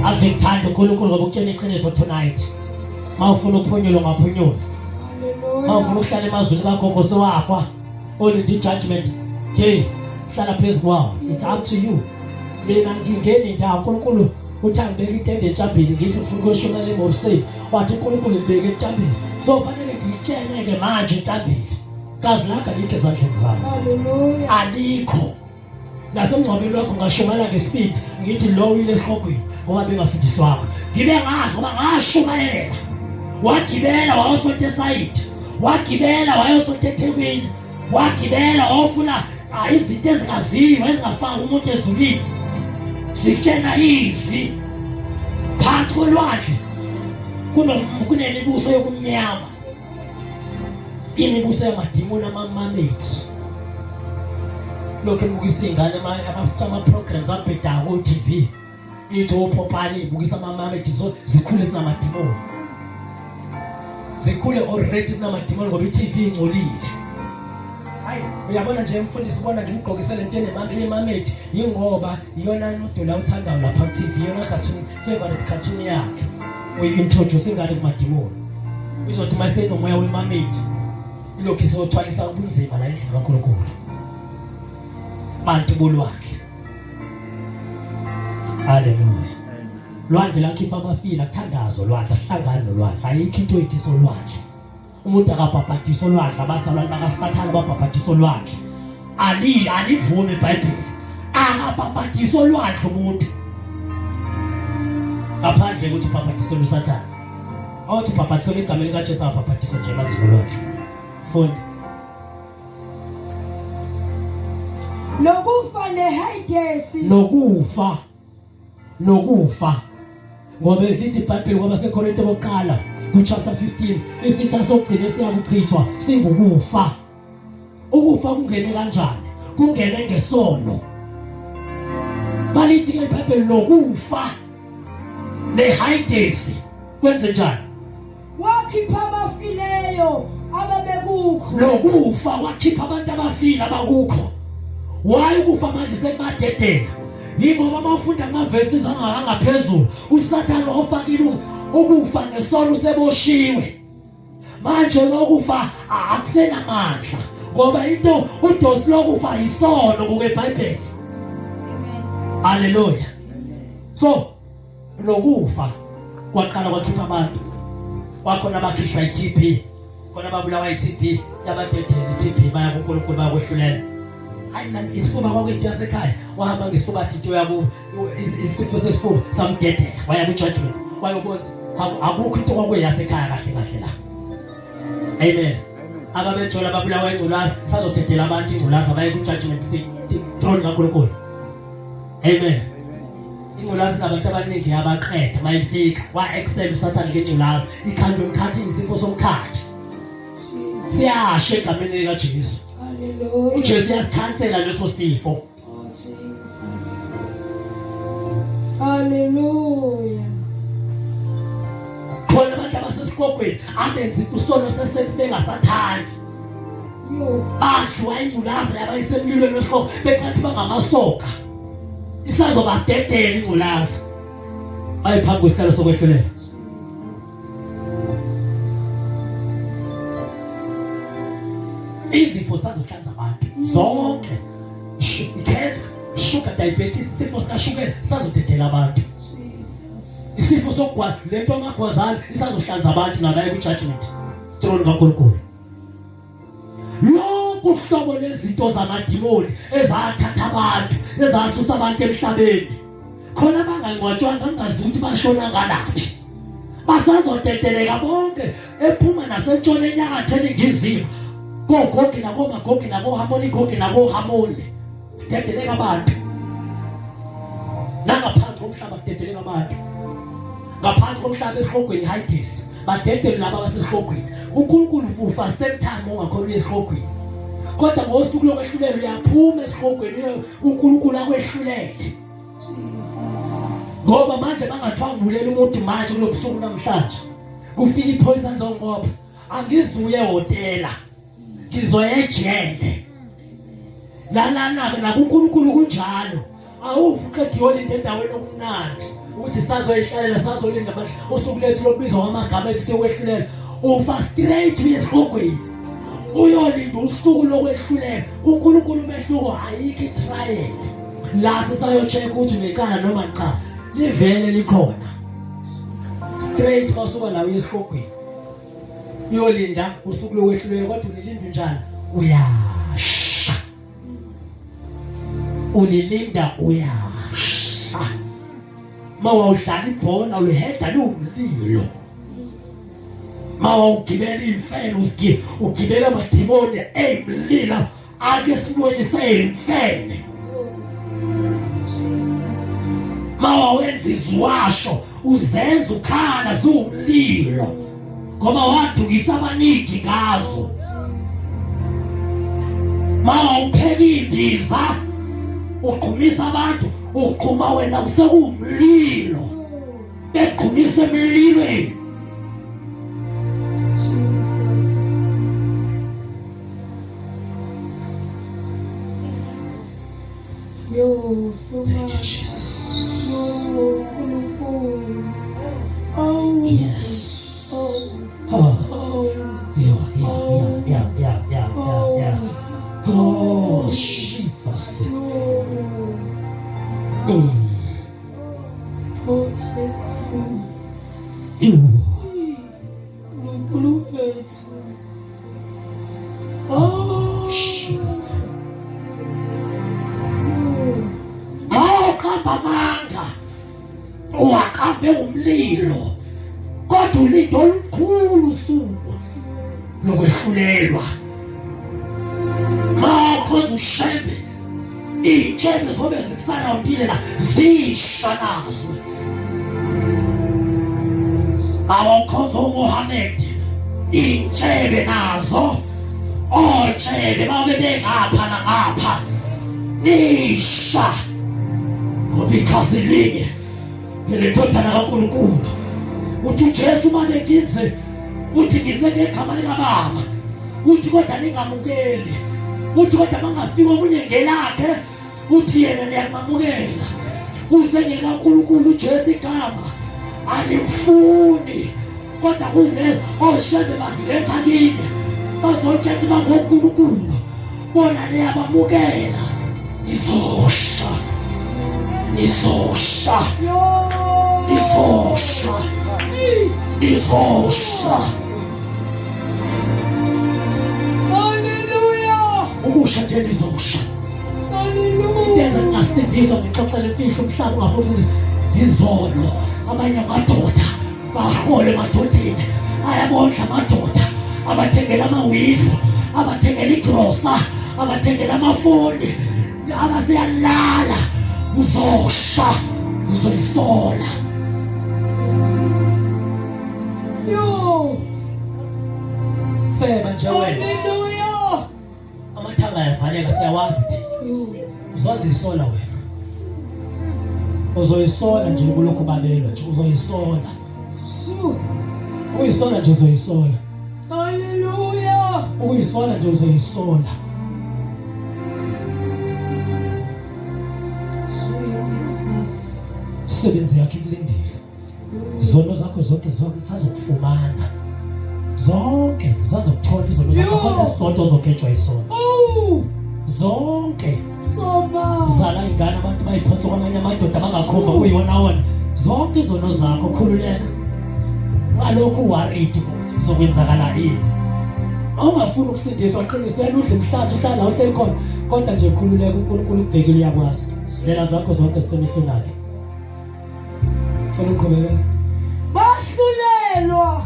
Ave ngithanda uNkulunkulu ngoba ukutshela iqiniso tonight. Mawufuna ukuphunyula ungaphunyula. Mawufuna ukuhlala emazwini kagogo sewafa olinde i-judgment day, hlala phezu kwawo. It's up to you. Mina ngingeni indawo uNkulunkulu uthi angibeke itende entshambili, ngithi ngifuna ukuyoshumayela eMorrisey, wathi uNkulunkulu ngibeke entshambili, so fanele ngiyitshene-ke manje entshambili. Kazi lakho alikho ezandleni zami, alikho nasemngcwabeni wakho. Ngashumayela ngesibindi ngithi lo uyile esihogweni ngoba bengasindiswanga, ngibe ngazi ngoba ngashumayela. Wagibela wayosonta esayidi, wagibela wayosonta eThekwini, wagibela wayofuna izinto ezingaziwa ezingafaki umuntu ezulwini. Zitshena izwi phansi kolwandle kunemibuso yokumnyama, imibuso yamadimoni, ama-mermaids. Lokhu ebukisa iy'ngane ama-programs abhedayo ko-TV, ithi opopani ibukisa ama-mermaids, zikhule zinamadimoni, zikhule already zinamadimoni ngoba i-TV ingcolile. Hayi, uyabona nje mfundisi, ubona ngimgqokise lento ye-mermaid yingoba iyona nodola awuthandayo lapha ku-TV, iyona cartoon, favorite cartoon yakhe. Uyi-introduce ingane kumadimoni, izothi uma isenomoya we-mermaid ilokhu isothwalisa ubunzima la endlini kaNkulunkulu. Bantu bolwandle, haleluya. Lwandle lakhipha abafile, akuthandazwa lwandle, asihlangani nolwandle, ayikho into ethi solwandle. Umuntu akabhabhadiswa olwandle, abazalwane bakaSathane babhabhadiswa olwandle. Ali alivumi iBhayibheli, akabhabhadiswa olwandle umuntu ngaphandle ukuthi ubhabhadiselwe uSathane. Awuthi ubhabhadiselwe egameni likaJesu, akabhabhadiswa nje emanzini olwandle. Funda. Nokufa neHayidesi. Nokufa, nokufa, ngoba lithi iBhayibheli kwabaseKorinte bokuqala ku-chapter 15, isitha sokugcina esiyakuchithwa singukufa. Ukufa kungene kanjani? Kungene ngesono. Balithi ke iBhayibheli nokufa nehayidesi kwenze njani? Wakhipha abafileyo ababekukho. Nokufa wakhipha abantu abafile abakukho. Why ukufa manje sekubadedela? Yingoba uma ufunda amavesi angaphezulu, uSathane ofakile ukufa ngesono useboshiwe. Manje lokufa akusenamandla ngoba into udosi lokufa yisono ngokweBhayibheli. Haleluya. So lokufa kwaqala kwakhipha abantu, kwakhona abakhishwa i-TB, khona ababulawa i-TB, yabadedela i-TB, baya kuNkulunkulu bayakwehlulela. Hayi nani isifuba kwakuyinto yasekhaya, wahamba ngesifuba athi into yakubo isifo sesifuba samdedela, waya ku-judgment wayobona akukho into kwakuyasekhaya kahle kahle la. Amen. Ababejola babulawa ingculazi, sazodedela abantu ingculazi abaye ku-judgment throne kaNkulunkulu. Amen. Ingculazi nabantu abaningi yabaqeda mayifika wa-excel usathane ngengculazi, ikhanda umkhathi, isifo somkhathi siyasha egameni likaJesu. UJesu uyasikhansela leso sifo. Oh, Hallelujah. Khona abantu abasesikokweni abenza isono sesex bengasathandi. Badliwa ingculaza yabayisemlilweni wesihloko becathi bangamasoka. Isazobadedela ingculaza. Bayiphambi kwesihlalo sokwehlulela. Izifo sazohlanza abantu zonke. Ikhensa, sugar diabetes, isifo sikashukela sazodedela abantu. Isifo sokugwaza, lento amagwazana isazohlanza abantu nabaye ku-judgment throne kaNkulunkulu. Lonke uhlobo lezinto zamadimoni ezathatha abantu, ezasusa abantu emhlabeni, khona abangangcwatshwanga ngingazi ukuthi bashona ngalaphi, basazodedeleka bonke ephuma nasentshona, enyakatho, eningizimu, koGogi nakoMagogi nakoHamoni, Gogi nakoHamoni. Kudedeleka abantu nangaphansi komhlaba, kudedeleka abantu ngaphansi komhlaba esihogweni, iHades, badedele laba abasesihogweni. uNkulunkulu ufa same time ungakhona esihogweni, kodwa ngosuku lokwehlulela uyaphuma esihogweni, uNkulunkulu akwehlulele. Ngoba manje bangathiwa ngibulela umuntu manje kulobusuku namhlanje. Kufika iphoyisa lizongibopha. Angizuye ehhotela. Ngizoya ejele. Lalana-ke nakuNkulunkulu kunjalo. Awuvi uqeda uyolinda endaweni okumnandi ukuthi sazoyihlalela sazolinda manje usuku lethu lokubizwa kwamagama ethu siyokwehlulela. Ufa straight uye esihogweni. Uyolinda usuku lokwehlulela. UNkulunkulu umehluko ayikho i-trial. La sisayo-check ukuthi unecala noma cha. Livele likhona. Straight masuka la uye esihogweni. Uyolinda usuku lokwehlulela kodwa ulilinda njani? Uyasha. Ulilinda uyasha. Mawawudlala ibhola uliheda liwumlilo. Mawawugibela imfene usigibela ugibela amadimoni eyimlilo ake esilweni seyimfene. Mawawenza iziwasho uzenza ukhala ziwumlilo ngoba wadukisa abaningi ngazo. Mawa upheka imbiza uqhumisa abantu uqhuma wena kusekuwumlilo begqumisa emlilweni. Yo, so much. Yo, Nkulunkulu. Oh. Yes. Oh. Oh. Oh. Yeah, yeah, yeah, yeah, yeah, yeah, yeah. Oh, Jesus. Yo. Mm. Oh, Jesu. Mm. Nkulunkulu wethu. Oh. Jesus. Mawuqamba amanga uwaqambe umlilo kodwa ulinde olukhulu usuku lokwehlulelwa. Mawukhonza uShembe iy'tshebe zobe zikusarawundile la zisha nazo. Awukhonza uMohammed iy'tshebe nazo otshebe babe bengapha nangapha nisha ngoba ikhazi linye ngelendodana kaNkulunkulu uthi uJesu uma bengize uthi ngize ngegama likababa uthi kodwa ningamukeli uthi kodwa bangafiki omunye ngelakhe uthi yena niyamamukela uze ngelikaNkulunkulu uJesu igama animfuni kodwa kune oshembe baziletha kini bazotshela ukuthi bangonkulunkulu bona niyabamukela nizosha nizosha nizosha nizosha Hallelujah. ukusha nje nizosha Hallelujah. Into engasindiswa ngixoxele imfihlo umhlaba ungafuni izono abanye amadoda bahole emadodeni ayabondla amadoda abathengela amawivu abathengela igrosa abathengela amafoni abaseyalala uzosha uzoyisola Yo. Feba nje wena. Hallelujah. Amathanga ayavaleka siyawazi thina. Uzozisola wena. Uzoyisola nje kulokhu babelwa nje uzoyisola. Shu. Uyisola nje uzoyisola. Hallelujah. Uyisola nje uzoyisola. Jesus. Sebenzi yakhe ikulindile. Izono zakho zonke zonke zisazokufumana. Zonke zisazokuthola izono zakho khona isisodwa ozogejwa isono. Oh. Zonke Soma. zala ingane abantu bayiphonsa kwamanye amadoda bangakhomba kuyiwona wona. Zonke izono zakho khululeka. Ngalokhu worried ukuthi kuzokwenzakala ini. Awungafuni ukusindiswa qinisela udle umhlathi uhlala la uhleli khona kodwa nje khululeka uNkulunkulu ukubhekile uyakwazi. Ndlela zakho zonke zisemehlweni akhe. Cela uqhubeke. Bahlulelwa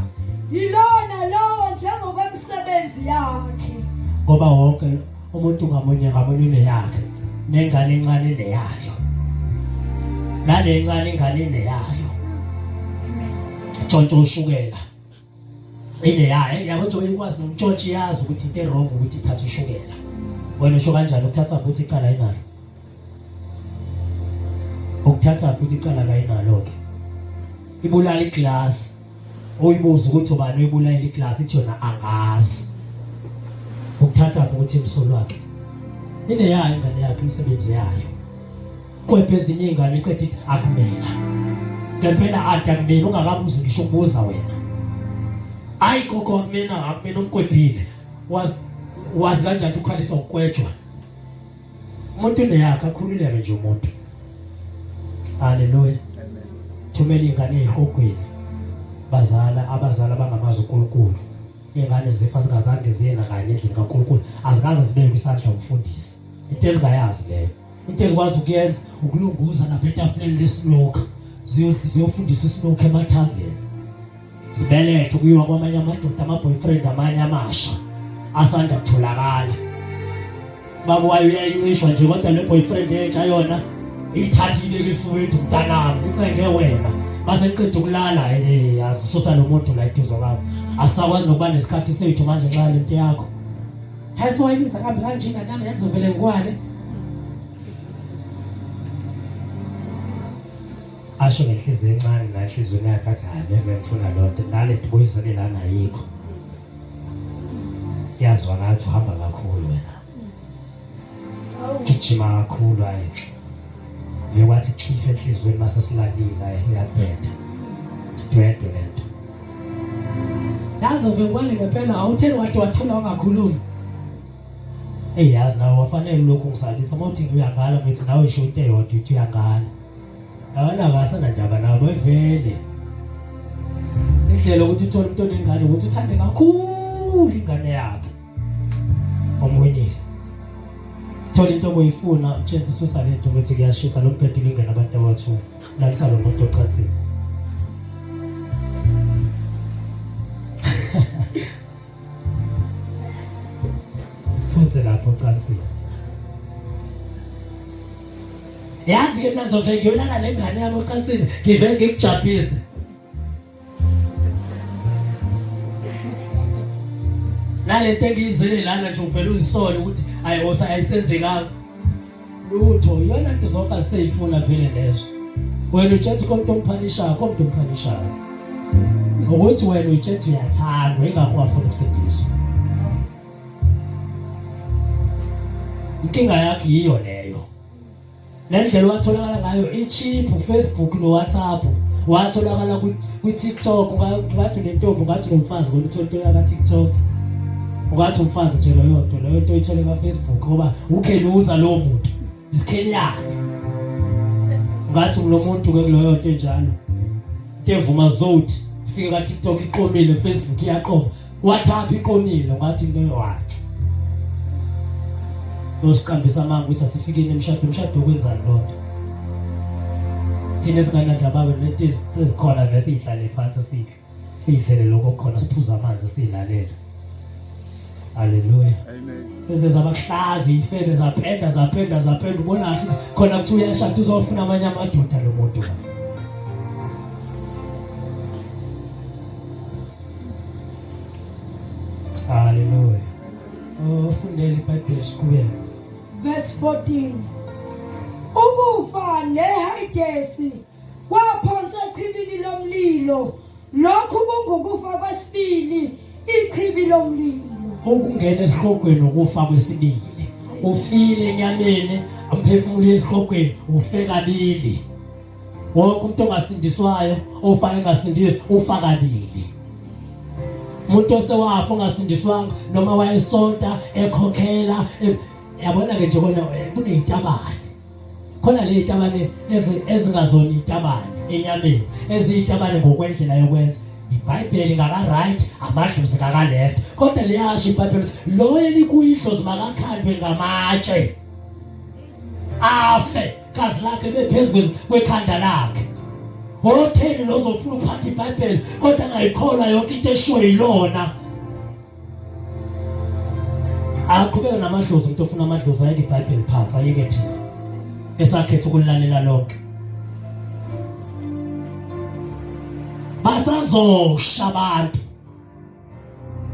yilona lowo njengokwemisebenzi yakhe. Ngoba wonke umuntu ngamunye ngamunye uneyakhe nengane encane ineyayo. Nale encane ingane ineyayo. Tshontsho ushukela. Ineyayo yabo nje ikwazi nomtshontsho iyazi ukuthi into erong ukuthi ithathe ushukela. Wena usho kanjani ukuthatha futhi icala inalo? Ukuthatha ukuthi icala kayinalo ke. Ibulala iglass. Uyibuza ukuthi ubani oyibulala iglass ithi yona angazi. Ukuthatha ukuthi imsolo wakhe. Ineyayo ingane yakhe imisebenzi yayo. Kwephe ezinye ingane iqeda ithi akumina. Ngempela athi akumina ungakabuzi ngisho ukubuza wena. Ayi gogo akumina akumina umkwebhile. Wazi wazi kanjani ukhaliswa ukwejwa. Umuntu uneyakhe akhululeke nje umuntu. Haleluya. Thumela ingane ezihogweni. Bazala abazali abangamazi uNkulunkulu. Ingane zifa zingazange ziye nakanye endlini kaNkulunkulu. Azikaze zibeke isandla umfundisi. Into ezingayazi leyo. Into ezikwazi ukuyenza ukulunguza lapha etafuleni lesinokha. Ziyofundisa isinokha emathaveni. Zibelethe kuyiwa kwamanye amadoda ama-boyfriend amanye amasha asanda kutholakala. Baba wayo uyayincishwa nje kodwa le boyfriend entsha yona ithatha ibeke esifubeni mntanami incenge wena mase niqeda ukulala eh azisusa lo muntu la eduze kwami asakwazi nokuba nesikhathi sethu manje nxa lento yakho hayi sowayibiza kambi kanje ingane yami yazovele ngikwale asho ngenhliziyo encane nanhliziyweni yakhe athi hayi ngeke ngifuna loo nto nale nto ubuyisele lana ayikho Yazwa ngathi uhamba kakhulu wena. Gijima kakhulu hayi. Ngeke wathi chief enhlizweni mase silalile hayi uyabheda. Sidwedwe lento. Yazi uve ngempela awutheni wathi wathula wangakhulumi. Hey yazi nawe wafanele lokhu ngisalisa uma uthi uyangala mfethu nawe isho into eyodwa uthi uyangala. Abana asanandaba nabo vele. Indlela ukuthi uthole umuntu onengane ukuthi uthande kakhulu ingane yakhe. Omwinile. Thola into oboyifuna utshela ususa lento ukuthi kuyashisa lo mbhedo lingena abantu abathu. Lalisa lo muntu ocansini. Futhi lapho ocansini. Yazi ke mina ngizovele ngiyolala nengane yami ocansini ngivele ngikujabhise. Nalento engiyizele lana nje uvele uzisole ukuthi ayi osa ayisenzekanga. Lutho iyona nto zonke aseyifuna vele lezo. Wena utshenthi komuntu omphanishayo komuntu omphanishayo. Ukuthi wena utshenthi uyathandwa ingakho wafuna ukusindiswa. Inkinga yakhe yiyo leyo. Lendlela watholakala ngayo i-cheap Facebook no WhatsApp watholakala kwi-TikTok ngathi nentombi ngathi nomfazi ngoba uthola into yaka TikTok ungathi umfazi nje leyo nto leyo nto oyithole ka-Facebook ngoba ukheluza lowo muntu isikheliyane ngathi lo muntu ke kuleyo nto enjalo into evuma zothi fike ka-TikTok iqomile Facebook iyaqoma WhatsApp iqomile ngathi into yowathi Osiqambisa amanga ukuthi asifikeni emshado umshado ukwenzani lonto thina esinganandaba lento ezikhona vese siyihlale phansi sidle sidlele lokho okukhona siphuza amanzi siyilalele Haleluya Amen seze zabahlaza ifebe zapenda zapenda zapenda ubona kahle ukuthi khona kuthiwa uyashada uzofuna amanye amadoda lo muntu Haleluya. Oh, fundela iBhayibheli siqhubeke. Verse 14. Ukufa neHayidesi kwaphonswa echibini lomlilo. Lokhu kungukufa kwesibili, ichibi lomlilo. Ukungena esihogweni ukufa kwesibili. Ufile enyameni, umphefumulo esihogweni ufe kabili. Wonke umuntu ongasindiswayo ofa engasindiswa ufa kabili. Umuntu osewafa ongasindiswanga noma wayesonta ekhokhela yabona ke nje kona kunezitabane. Khona le zitabane ezingazona izitabane enyameni eziyitabane ngokwendlela yokwenza. iBhayibheli ngaka right amadlozi ngaka left kodwa liyasho iBhayibheli ukuthi lo elikuyidlozi makakhandwe ngamatshe afe gazi lakhe bephezu kwekhanda lakhe otheni lo ozofuna ukuphatha iBhayibheli kodwa angayikholwa yonke into eshiwo yilona aqhubeke namadlozi umuntu ofuna amadlozi ayeke iBhayibheli phansi ayeke thina esakhetha ukulilalela lonke basazosha abantu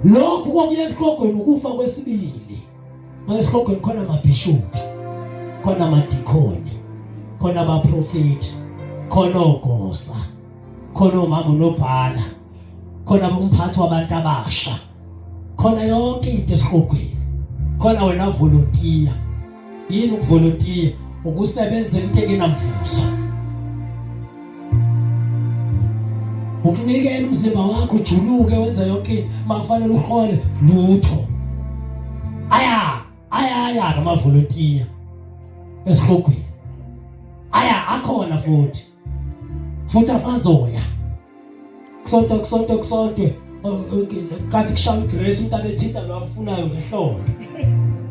Lokhu kwakuya esihogweni ukufa kwesibili. Manje esihogweni khona amabhishobhi, khona amadikhoni, Khona abaprofeti, khona ogosa, khona omama unobhala, khona umphathi wabantu abasha, khona yonke into esihogweni, khona wena volontiya. Yini ukuvolontiya? Ukusebenzela into engenamvuzo, ukunikela umzimba wakho ujuluke wenze yonke into, makufanele uhole lutho. Aya aya amavolontiya esihogweni, aya akhona futhi futhi asazoya kusonto kusonto kusonto kathi kushaya ugrace umuntu abethinta lo amfunayo ngehlombe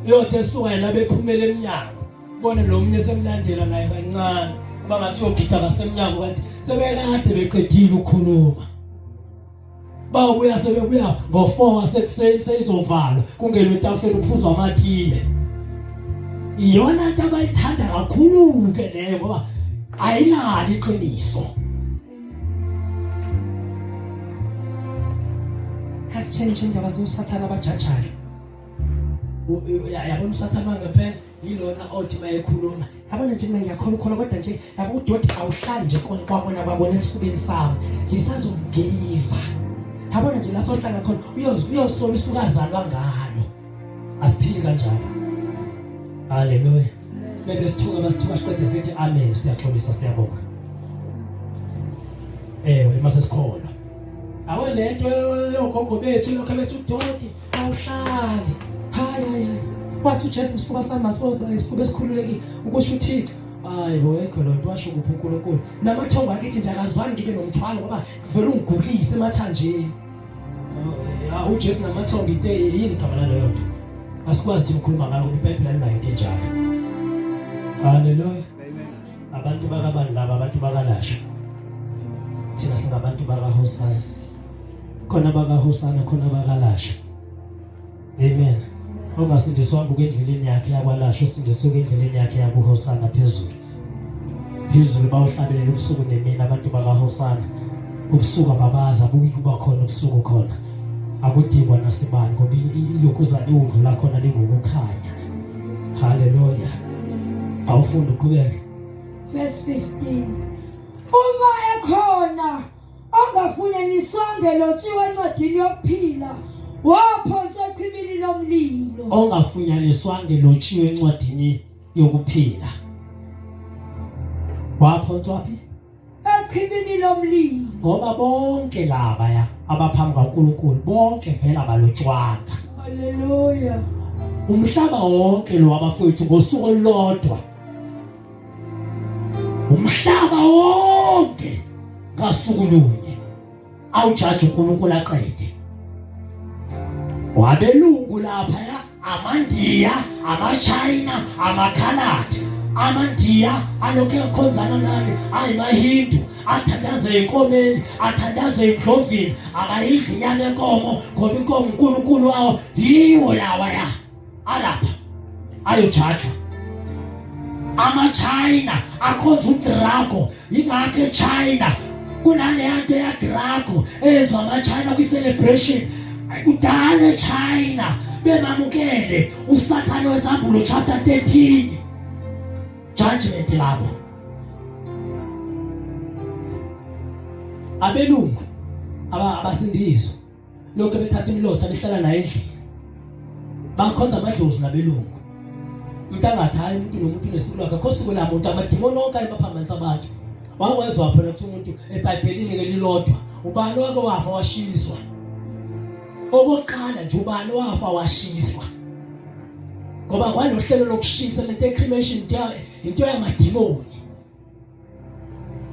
uyothi esuka yena bephumela emnyango bone lo munye semlandela naye kancane uba ngathi uyogida ngasemnyango kanti sebekade beqedile ukukhuluma bawubuya sebebuya ngo-4 wasekuseni seyizovalwa kungenwe etafuleni uphuzwa amatiye iyona nto abayithanda kakhulu-ke leyo ngoba ayinalo iqiniso Kasitshentshe indaba zosathane abajajayo. Yabona usathane wangempela yilona othi mayekhuluma. Yabona nje mina ngiyakholwa ukholwa kodwa nje yabo udoti awuhlali nje kwakona kwakona esifubeni sami. Ngisazomgiva. Yabona nje la sohlala khona uyosola usuke azalwa ngalo. Asiphili kanjalo. Haleluya. Bebe sithuka basithuka siqede sithi amen siyaxolisa siyabonga. Ewe mase sikholwa. Awu lento yogogo bethu lokho bethi udoti awuhlali. Hayi hayi. Wathi uJesu isifuba sami masiba isifuba esikhululekile ukusho uThixo. Hayi bo yekho lo nto washo kuphi uNkulunkulu. Namathongo akithi nje akazwani ngibe nomthwalo ngoba ngivele ungigulise emathanjeni. Ya uJesu namathongo into yini igama laleyo nto? Asikwazi thina ukukhuluma ngalo ngoba iBhayibheli alinayo into enjalo. Haleluya. Abantu bakabani laba abantu bakalasha. Thina singabantu bakaHosana. Khona bakaHosana khona bakalasha. Amen. Ongasindiswanga ukendleleni yakhe yakwalasha usindiswe endleleni yakhe yakuHosana phezulu. Phezulu bawuhlabelela ubusuku nemini abantu bakaHosana. Ubusuku ababaza buyi kuba khona ubusuku khona. Akudingwa nasibani ngoba ilokhuzana iwundlu lakhona lingokukhanya. Haleluya. Awufundi uqhubeke. Verse 15. Uma ekhona ongafunyaniswanga elotshiwe encwadini yokuphila waphonswa echibini lomlilo. Ongafunyaniswanga elotshiwe encwadini yokuphila waphonswa phi? Echibini lomlilo. Ngoba bonke laba ya abaphambi kaNkulunkulu bonke vela balotshwanga. Haleluya. Umhlaba wonke lo abafowethu ngosuku olulodwa. Umhlaba wonke ngasuku lunye awujaji uNkulunkulu aqede. Wabelungu lapha ya amaNdiya, amaChina, amaKhaladi, amaNdiya alokhu ekhonzana nani ayimaHindu athandaze enkomeni athandaze endlovini akayidli inyama enkomo ngoba inkomo uNkulunkulu wawo yiwo lawa ya alapha ayojajwa amaChina akhonza uDrago yingakho eChina kunaleya nto yaDrago eyenziwa amaChina kwi-celebration kudala eChina bemamukele uSathane wesambulo chapter 13 judgment labo abelungu abasindiswa lokho bethatha imilotha behlala naye endlini bakhonza amadlozi nabelungu umuntu angathi hayi umuntu nomuntu unesiko lwakhe akho siko lamuntu amadimoni onke ayebaphambanisa abantu wangezwa phela ukuthi umuntu ebhayibhelini ke lilodwa ubani wake wafa washiswa okokuqala nje ubani wafa washiswa ngoba kwanohlelo lokushisa lento ecremation into yamadimoni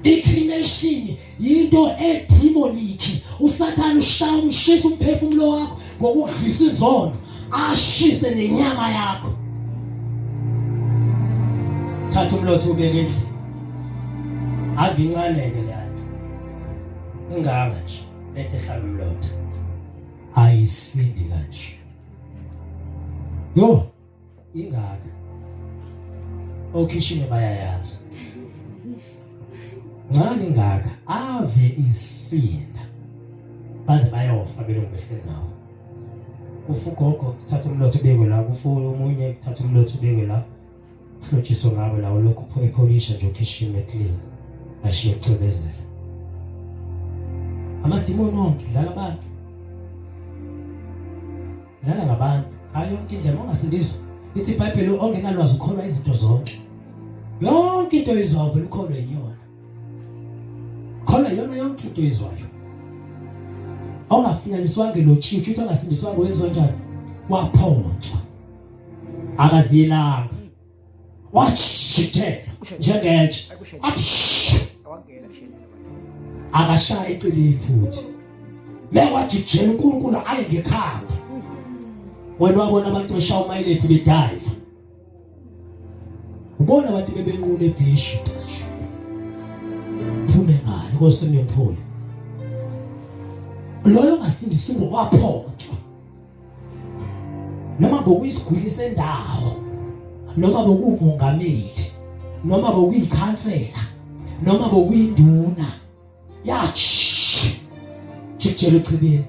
I-cremation yinto edemonic. USathane ushaya umshisa umphefumulo wakho ngokudlisa izono, ashise nenyama yakho. Thatha umlotha ubeke endlini. Ave incane-ke leya nto. Ingaka nje lento ehlala umlotha. Ayisindi kanje. Yo, ingaka okhishini bayayazi ncane ingaka ave isinda baze bayofa belungu behleli nawo kufa ugogo kuthatha umlotha ubekwe la kufa omunye kuthatha umlotha ubekwe la Hlotshiswe ngabo lawo lokhu epholisha nje ukhishime clean ashiye ecwebezela. Amadimoni onke dlala abantu. Dlala ngabantu. Hayi yonke indlela ungasindiswa. Ithi iBhayibheli ongenalwazi ukholwa izinto zonke. Yonke into oyizwayo vele ukholwe yiyona. Kholwa yiyona yonke into oyizwayo. Ongafunyaniswanga lo tshitshi uthi ongasindiswanga wenziwa njani? Waphonswa. Akaziyelanga. Washithela njengetshe. Athi akashaya eceleni futhi. Mewajijela uNkulunkulu aye ngekhanda. Wena wabona abantu beshaya umayilethi bedive. Ubona abantu bebenquna ebhishi. Phume ngale koswimming pool. Loyo ongasindisiwe waphontswa. Noma bokuyisigwili sendawo, noma bokuwumongameli, noma bokuyikhansela, noma bokuyinduna. Yachi. Jikjela uchibini.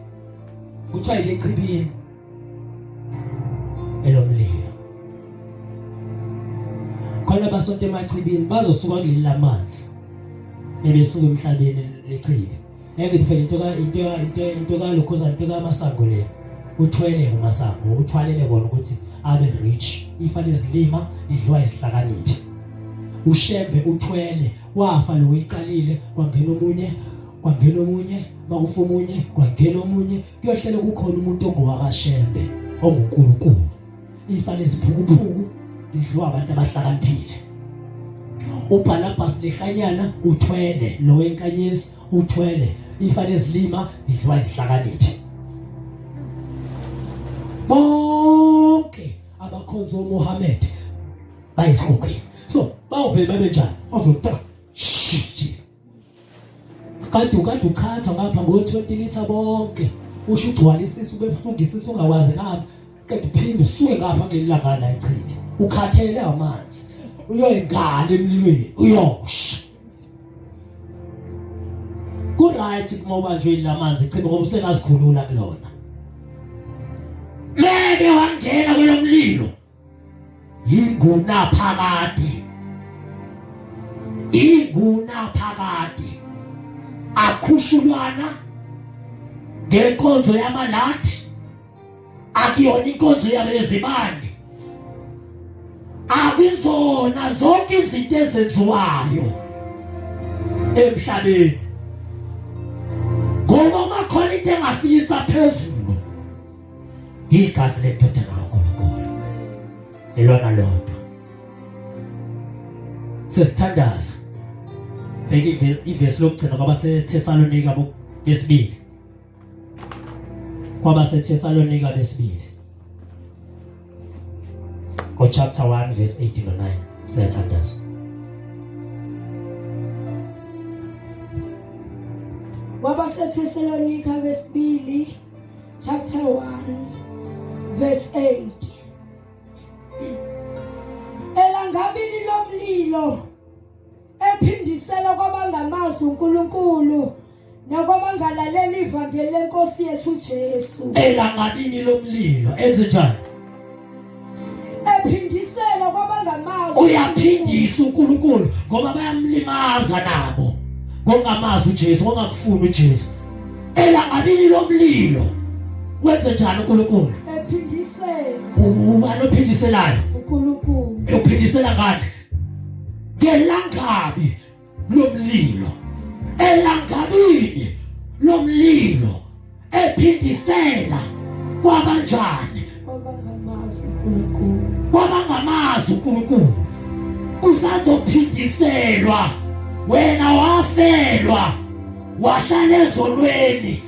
Kuthiwa ile chibini elomlilo. Khona basonto emachibini bazosuka kuleli lamanzi. Bebesuka emhlabeni lechibi. Engithi phela into ka into into into kalokhuza into kaMasango le. Uthwele uMasango, uthwalele kona ukuthi abe rich. Ifa lezilima lidliwa izihlakaniphi. UShembe uthwele wafa lo uyiqalile kwangena omunye kwangena omunye makufa omunye kwangena omunye kuyohlele kukhona umuntu ongowakaShembe onguNkulunkulu ifa leziphukuphuku lidliwa abantu abahlakaniphile uBarnabas lehlanyana uthwele lo wenkanyezi uthwele ifa lezilima lidliwa izihlakaniphi bonke abakhonza uMuhammad bayisigugile so bawuvele babe njani bavele ta kade ukade uchatha ngapha ngo-20 litha bonke usho ugcwala isisu ubebuhlungu isisu ungakwazi kuhamba qeda uphinde usuke ngapha kuleli langa la echibi ukhathele amanzi uyoyingala emlilweni uyosha ku-right kuma ubanjwe lamanzi chibi ngoba usengazikhulula kulona meke wangena kwelomlilo Ingunaphakade, ingunaphakade. Akhushulwana ngenkonzo yamalathi, akuyona inkonzo yabezibane, akuzona zonke izinto ezenziwayo emhlabeni, ngoba uma khona into engasiyisa phezulu Igazi lendodana kaNkulunkulu elona lodwa. Sesithandaza. Bheka ivesi lokugcina kwabaseThesalonika besibili. KwabaseThesalonika besibili. Go chapter 1 verse 18 no 9. Siyathandaza. KwabaseThesalonika besibili chapter 1 verse 8 Elangabini lomlilo ephindisela kwabangamazi uNkulunkulu nakwabangalaleli ivangeli lenkosi yethu Jesu. Elangabini lomlilo enze njani? Ephindisela kwabangamazi. Uyaphindisa uNkulunkulu ngoba bayamlimaza nabo ngongamazi uJesu ngongamfuni uJesu. Elangabini lomlilo wenze njani uNkulunkulu? Ephindisela. Ubani ophindiselayo? uNkulunkulu. Uphindisela ngani? Ngelangabi lomlilo. Elangabini lomlilo ephindisela kwabanjani? Kwabangamazi uNkulunkulu. Kwabangamazi uNkulunkulu. Usazophindiselwa wena wafelwa wahlala ezolweni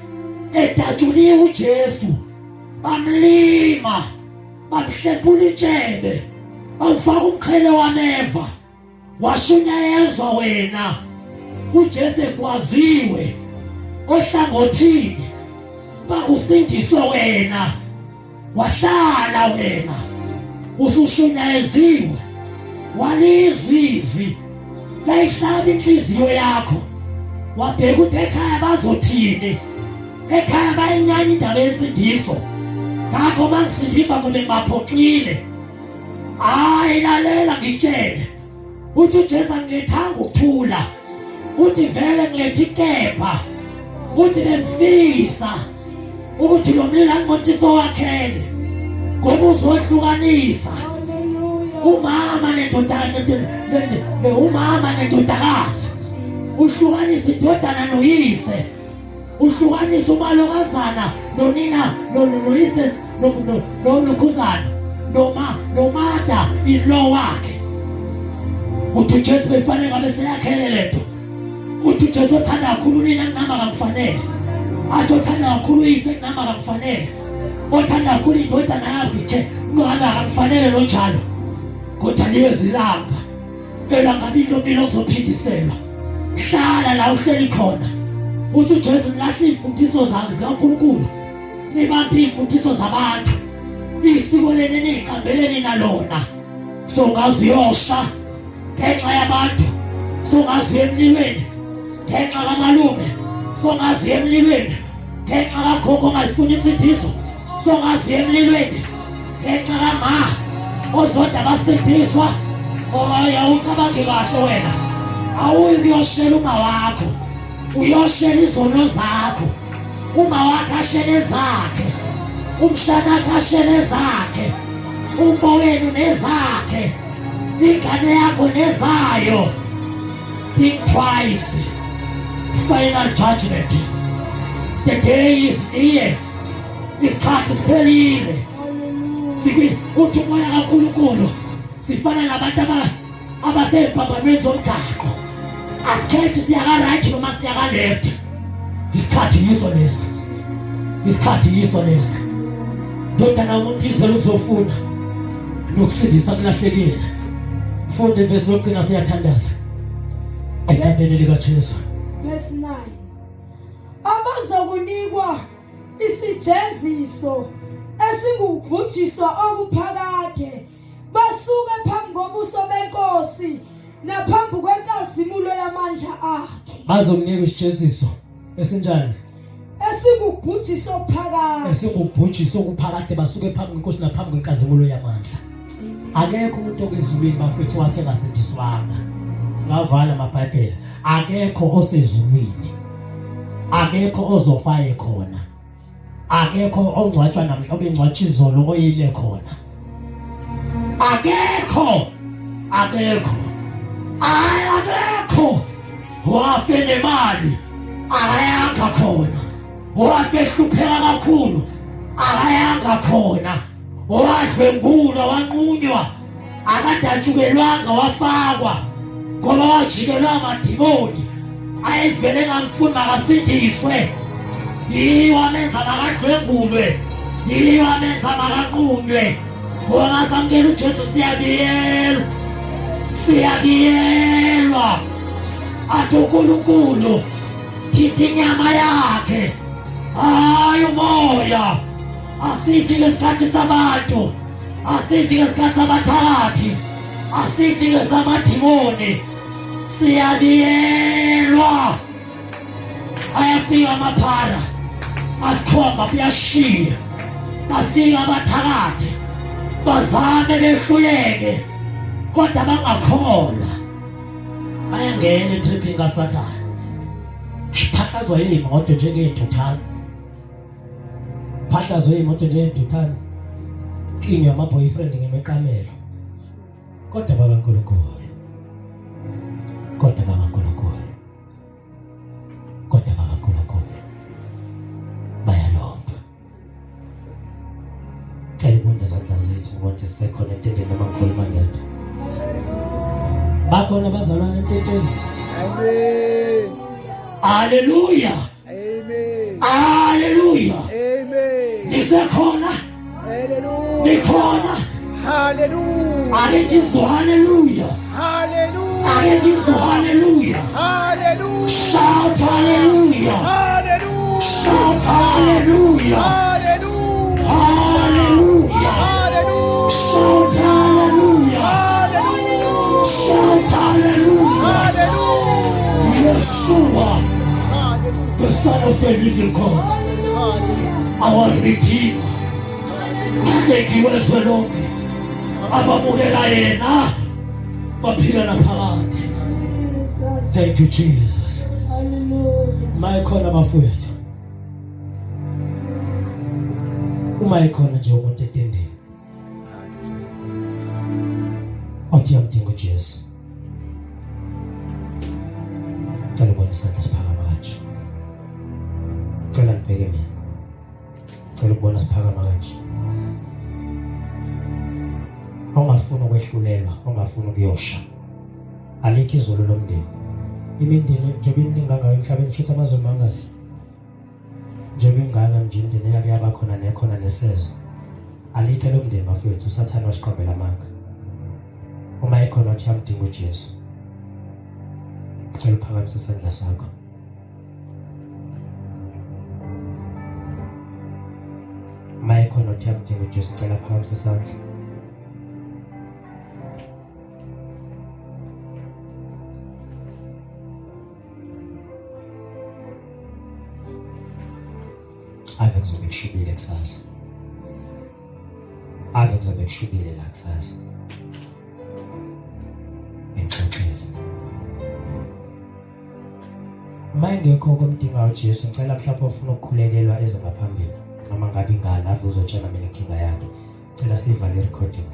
edatshuliwe uJesu bamlima bamhlephula intshebe bamfaka umqhele wameva washunyayezwa wena uJesu egwaziwe ohlangothini bakusindiswe wena wahlala wena usushunyayezwiwe walizwa izwi layihlaba inhliziyo yakho wabheka ukuthi ekhaya bazothini ekhaya bayinyanya indaba yensindiso ngakho uma ngisindiswa kumbe ngibaphoxile. Hayi lalela ngitshele. Uthi uJesu angilethanga ukuthula. Uthi vele ngiletha ikepha. Uthi bengifisa ukuthi lo mlilo anqothiso wakhele. Ngoba uzohlukanisa umama nendodana umama nendodakazi. Uhlukanisa indodana noyise. Uhlukanisa umalokazana nonina noyise nonokhuzana noma nomata ilo wakhe. Uthi uJesu bekufanele ngabe seyakhele lento. Uthi uJesu othanda kakhulu unina kunami akamfanele. Athi othanda kakhulu uyise kunami akamfanele. Othanda kakhulu indodana yakhe kunami akamfanele lonjalo. Kodwa liyezilamba. Elangabi into mina okuzophindiselwa. Hlala la uhleli khona. Uthi uJesu nilahla iy'mfundiso zami zikaNkulunkulu. Nibambe iy'mfundiso zabantu. Isiko leni niyiqambele nina lona. Songaze uyosha ngenxa yabantu. Songaze uye emlilweni ngenxa kamalume. Songaze uye emlilweni ngenxa kagogo ongayifuni insindiso. Songaze uye emlilweni ngenxa kama ozodwa basindiswa oya ucabange kahle wena awuyi kuyoshela uma wakho uyoshela izono zakho uma wakho ashele ezakhe umshana wakho ashele ezakhe umfowenu nezakhe ingane yakho nezayo think twice final judgment the day is near isikhathi siphelile uthi umoya kaNkulunkulu sifana nabantu abasey'mpambanweni zomgaqo akukhethi siyaka-right noma siyaka-left isikhathi yiso lesi isikhathi yiso lesi ndodana umuntu izele ukuzofuna nokusindisa kulahlekile funda ivesi lokugcina siyathandaza egameni likaJesu verse 9 abazokunikwa isijeziso esingukubhujiswa okuphakade basuke phambi kobuso benkosi naphambi kwenkazimulo yamandla akhe bazokunika isijeziso esinjani esingubhujiso phakade esingubhujiso okuphakade basuke phambi kwenkosi naphambi kwenkazimulo yamandla akekho umuntu okezulwini bafethu wakhe engasindiswanga singavala amabhayibheli akekho osezulwini akekho ozofa ekhona akekho ongcwatshwa namhla obengcwatshwa izolo oyile khona akekho akekho hayi akekho wafe nemali akayanga khona wafe ehlupheka kakhulu akayanga khona wadlwengulwa wanqunywa akadatshukelwanga wafakwa ngoba wajikelwa amadimoni ayevele engamfuni makasindiswe yiwo amenza makadlwengulwe yiwo amenza makanqunywe ngoba masamukela ujesu siyabiyelwa siyabiyelwa athi unkulunkulu thinta inyama yakhe hayi umoya asifi ngesikhathi sabantu asifi ngesikhathi sabathakathi asifi ngesamadimoni siyabiyelwa ayafika amaphara asikhomba kuyashiya bafika abathakathi bazame behluleke kodwa bangakholwa bayangena etriphini kasathane phahlazwa yimoto njengey'ntuthane phahlazwe imoto njengentuthane inkinga yama-boyfriend ngemiqamelo kodwa baba nkulunkulu kodwa baba nkulunkulu kodwa baba nkulunkulu bayalomba cela ubone izandla zethu ngoba nje sisekhona entendeni noma ngikhuluma ngedwa bakhona abazalwane ententeni Amen. haleluya Amen. Hallelujah. Amen. Nisekhona? Hallelujah. Nikhona? Hallelujah. Ake ngizwe hallelujah. Hallelujah. Ake ngizwe hallelujah. Hallelujah. Shout hallelujah. Hallelujah. Shout hallelujah. Hallelujah. Hallelujah. Hallelujah. Shout hallelujah. Hallelujah. Shout hallelujah. Hallelujah. Yeshua, Hallelujah. the Son of the living God, Hallelujah. our Redeemer. Mhleki wezwe lonke. Abamukela yena baphila naphakade. Thank you Jesus. Hallelujah. Mayikhona bafowethu. Uma ekhona nje umuntu etendeni othi uyamdinga uJesu. Cela ubone isandla siphakama kanje. Cela nibheke mina. Cela ukubona siphakama kanje. Ongafuni ukwehlulelwa, ongafuni ukuyosha. Alikho izulu lomndeni. Imindeni njengoba iminingi kangaka emhlabeni kusho ukuthi amazulu mangaki? Njengoba ingaka nje imindeni eyake yaba khona nekhona neseza. Alikho elomndeni bafowethu, uSathane wasiqambela amanga. Uma ekhona othi uyamdinga uJesu. Cela uphakamise isandla sakho. Uma ekhona othi uyamdinga uJesu, cela phakamise isandla. Ave kuzobe kushubile kusasa. Ave kuzobe kushubile la kusasa. Ngixoxele. Uma engekho komdingayo uJesu, ngicela mhlawumbe ofuna ukukhulekelwa eze ngaphambili. Noma ngabe ingane ave uzotshela mina inkinga yakhe. Cela sivale i-recording.